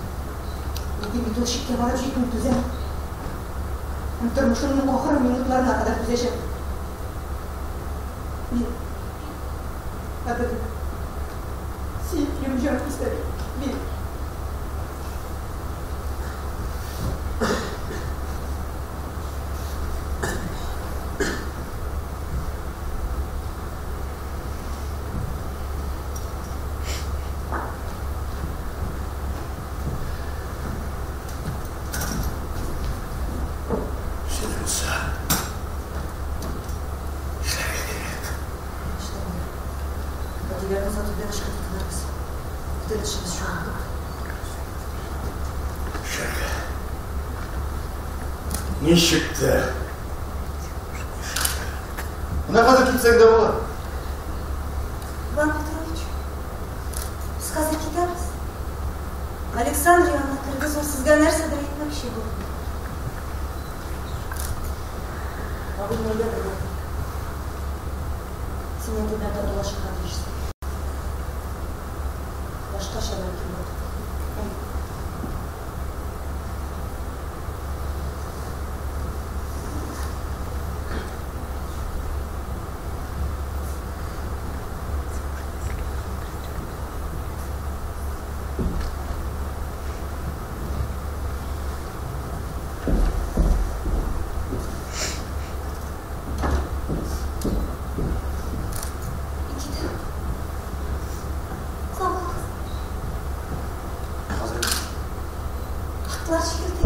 Ләкин бит ул чиккә барып җитми, түзәм. Һәм тормышымның ахыр минутларына кадәр түзәчәк. Мин кадерле. Сөеклем, җан кисәгем, бир. Шулай булса, эшләргә кирәк. Эшләргә. Әтиләрне озатып белән эшкә тотынырбыз. Бөтен эшебез шуңа. Эшләргә. Ничек тә. Менә хәзер китсәң дә була. Иван Петрович, без хәзер китәбез. Александр янына керегез, ул сезгә нәрсәдер әйтмәкче булды. Абый, әйдә бергә. Син әти белән татулашырга тиешсең. Башкача мөмкин юк. Әйдә. Никита. Сау булыгыз. Хәзер Атлар җигелде.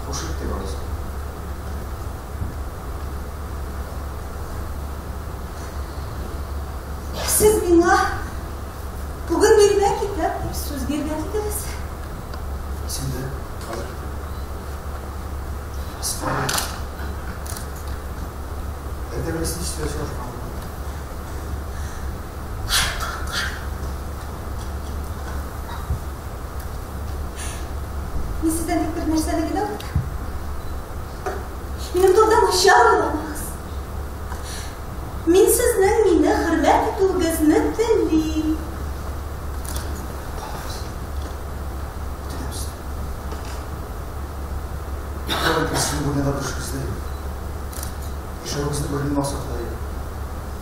хуш итте алайса. Сез миңа бүген бирмә китап дип сүз биргән идегез. Исемдә хәзер. Асфальт. Әйтә беләсең, ничек чыгашкан. Мин сездән тик бер нәрсәне генә көтәм. Минем турыда начар уйламагыз. Мин сезнең мине хөрмәт итүегезне телим. Үтенәм сезне. Сезнең бүлмәдә торышыгыз да юк. Яшәвегезнең бер максаты да юк.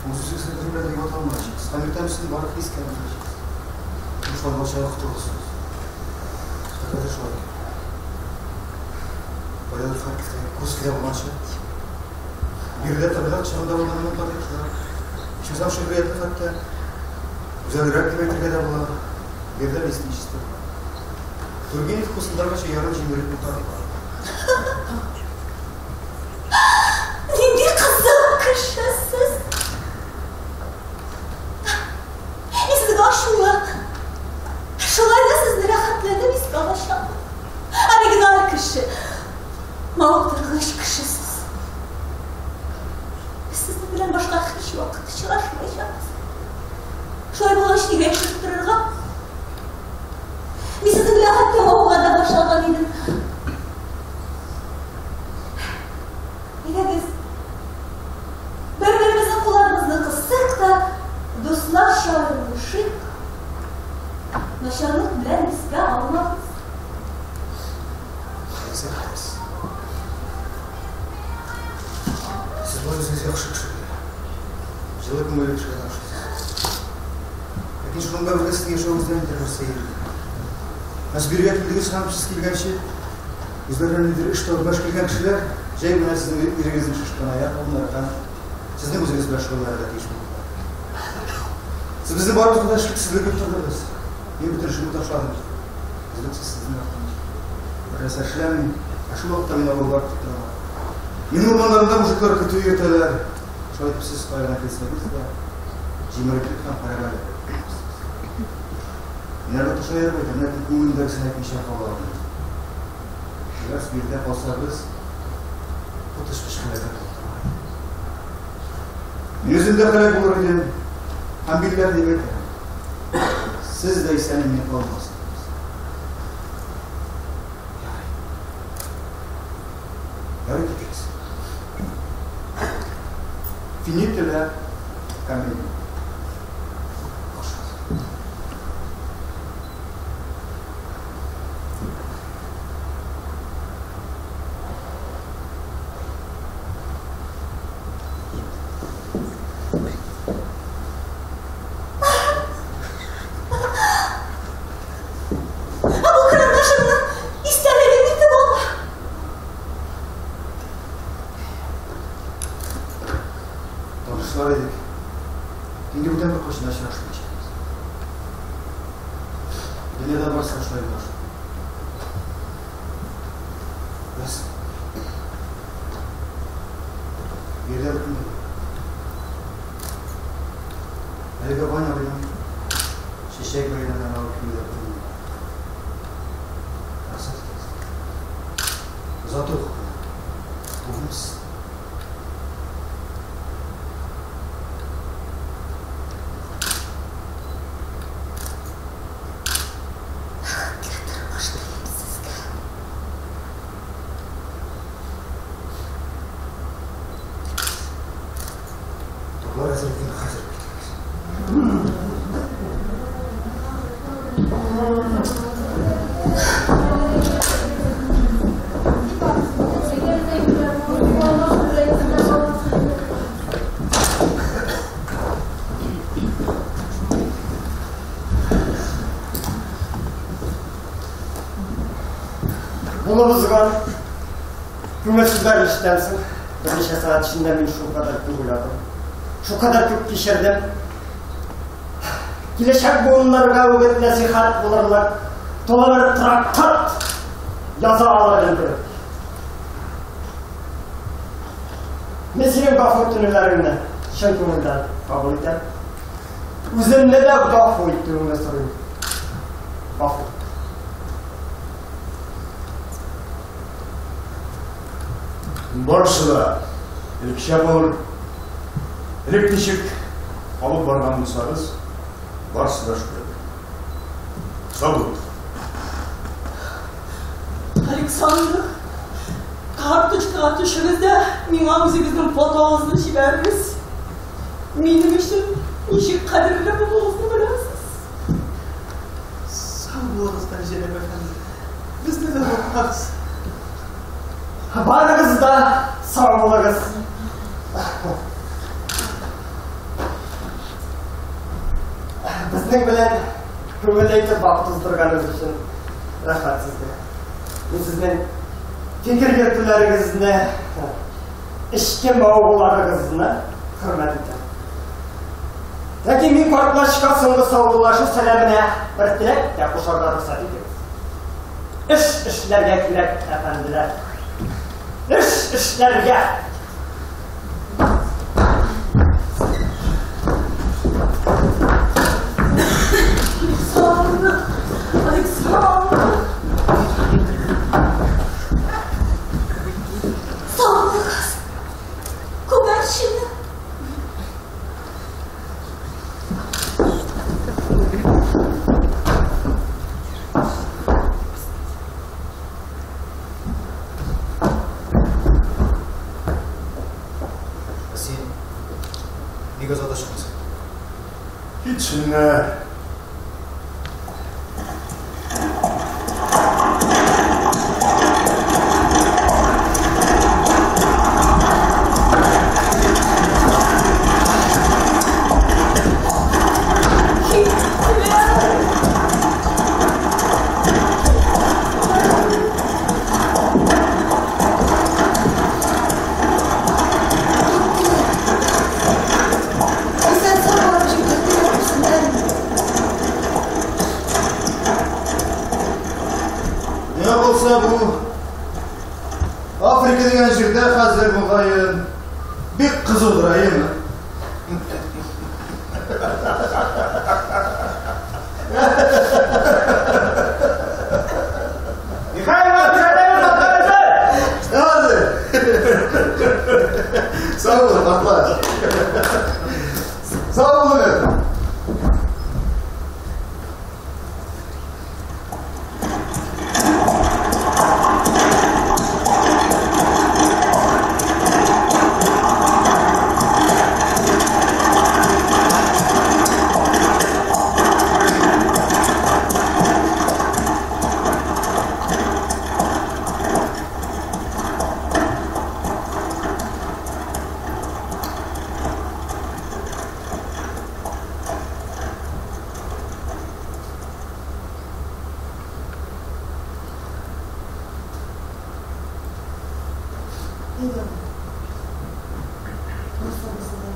Үз-үзегезне бер белән югата алмаячаксыз. Һәм иртән сезнең бары хис кенә булачаксыз. Бушланмача котылгысыз. Хәтта шулай. Баягы Харьковта, Курскида булганчы. Биредә табигать чагында булган тарихлар. Ичмасам шигъриятне хәтта гүзәлрәк дип әйтергә дә була. Биредә лесничество. Тургенев кусындагыча ярым җимерек утар бар. Нинди кызык кеше сез! Мин сезгә ачулы. Шулай да сезне рәхәтләнеп искә алачакмын. Оригиналь кеше. Мавыктыргыч кеше сез. Без сезнең белән башка һич вакыт очрашмаячакбыз. Шулай булгач, нигә яшереп торырга? Мин сезнең белән хәтта мавыга да башлаган идем. Әйдәгез, бер-беребезнең кулларыбызны кыссык та, дусларча аерылышыйк. Начарлык белән искә алмагыз. Сез Сез болай үзегез яхшы кеше. Җылы күңелле кешегә охшыйсыз. Ләкин шуның белән бергә сезнең яшәвегездән нидер бер сәер. Ә бирегә килдегез һәм сез килгәнче үзләренә нидер эш табып мәш килгән кешеләр җәй менә сезнең ирегезнең шашкан аяк булдылар һәм сезнең үзегез белән шөгыльләнергә тиеш булдылар. Сез безне барыбызны да эшлексезлек йоктырдыгыз. Мин бөтен эшемне ташладым. Өзлексез сезнең арттан. Бер нәрсә эшләмим. Ә шул вакытта мин авырулар көтеп торалар. Минем урманнарымда мужиклар көтү йөртәләр. Шулай итеп сез кая гына килсәгез дә, җимереклек һәм хәрабәлек. Мин әлбәттә шаярып әйтәм, ләкин күңелемдәгесен әйтмичә кала алмыйм. Әгәр сез биредә калсагыз, коточкыч һәлакәт булып торыр иде. Мин үзем дә һәлак булыр идем. Һәм билләһ дип әйтәм. Сез дә исән-имин калмассыз. Ярый. Ярый китегез. Фините ла комедия. Ә бу карандашымның истәлеге нитеп ала? Танышлар идек. Инде бүтән беркайчан да очрашмаячакбыз. Дөньяда барысы да шулай була шул. Беләсең, биредә беркем дә юк. Әлегә Ваня абыйның чәчәк бәйләмнәрен алып килү дә күренми. Рәхсәт итегез. Озату хакына. Бүген сез. Бәхетле тормыш телим сезгә. Таплар әзерлеген хәзер үк китегез. Булып узган күңел сүзләр ишетәмсең. Берничә сәгать эчендә мин шулкадәр күп уйладым. Шулкадәр күп кичердем. Киләчәк буыннарга үгет нәсихәт булырлык, тулы бер трактат яза алыр идем кебек. Мин синең гафу үтенүләреңне чын күңелдән кабул итәм. Үземне дә гафу итүеңне сорыйм. Гафу. Барысы да элеккечә булыр. Элек ничек алып барган булсагыз, барысы да шулай. Сау булыгыз. Александр, карточкага төшегез дә миңа үзегезнең фотогызны җибәрегез. Минем өчен ничек кадерле булуыгызны беләсез. Сау булыгыз, Галиҗәнап әфәнде. Безне дә онытмагыз. Барыгыз да сау булыгыз. Безнең белән Күңелле итеп вакыт уздырганыгыз өчен рәхмәт сезгә. Мин сезнең фикер йөртүләрегезне, эчке мавыгуларыгызны хөрмәт итәм. Ләкин мин картлачка соңгы саубуллашу сәламенә бер теләк тә кушарга рөхсәт итегез. Эш эшләргә кирәк, әфәнделәр. Эш эшләргә! Александр! Александр! Сау булыгыз. Күгәрченем. Син бик озак чыкмыйсың. Китсеннәр. Исән-сау барып җиттек, күрсеннәр. Миңа калса бу Африка дигән җирдә хәзер мөгаен бик кызудыр, әйеме? Михаил Иванович, Хәзер. Сау бул, картлач. Сау булыгыз. Әйдә. Нәрсә булса да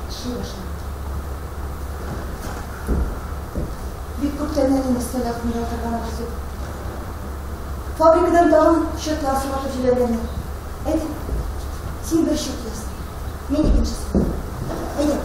эшли башла. Бик күптәннән инде өстәл артында утырганыбыз юк. Фабрикадан тагын счетлар соратып җибәргәннәр. Әйдә, син бер счет яз, мин икенчесен. Әйдә.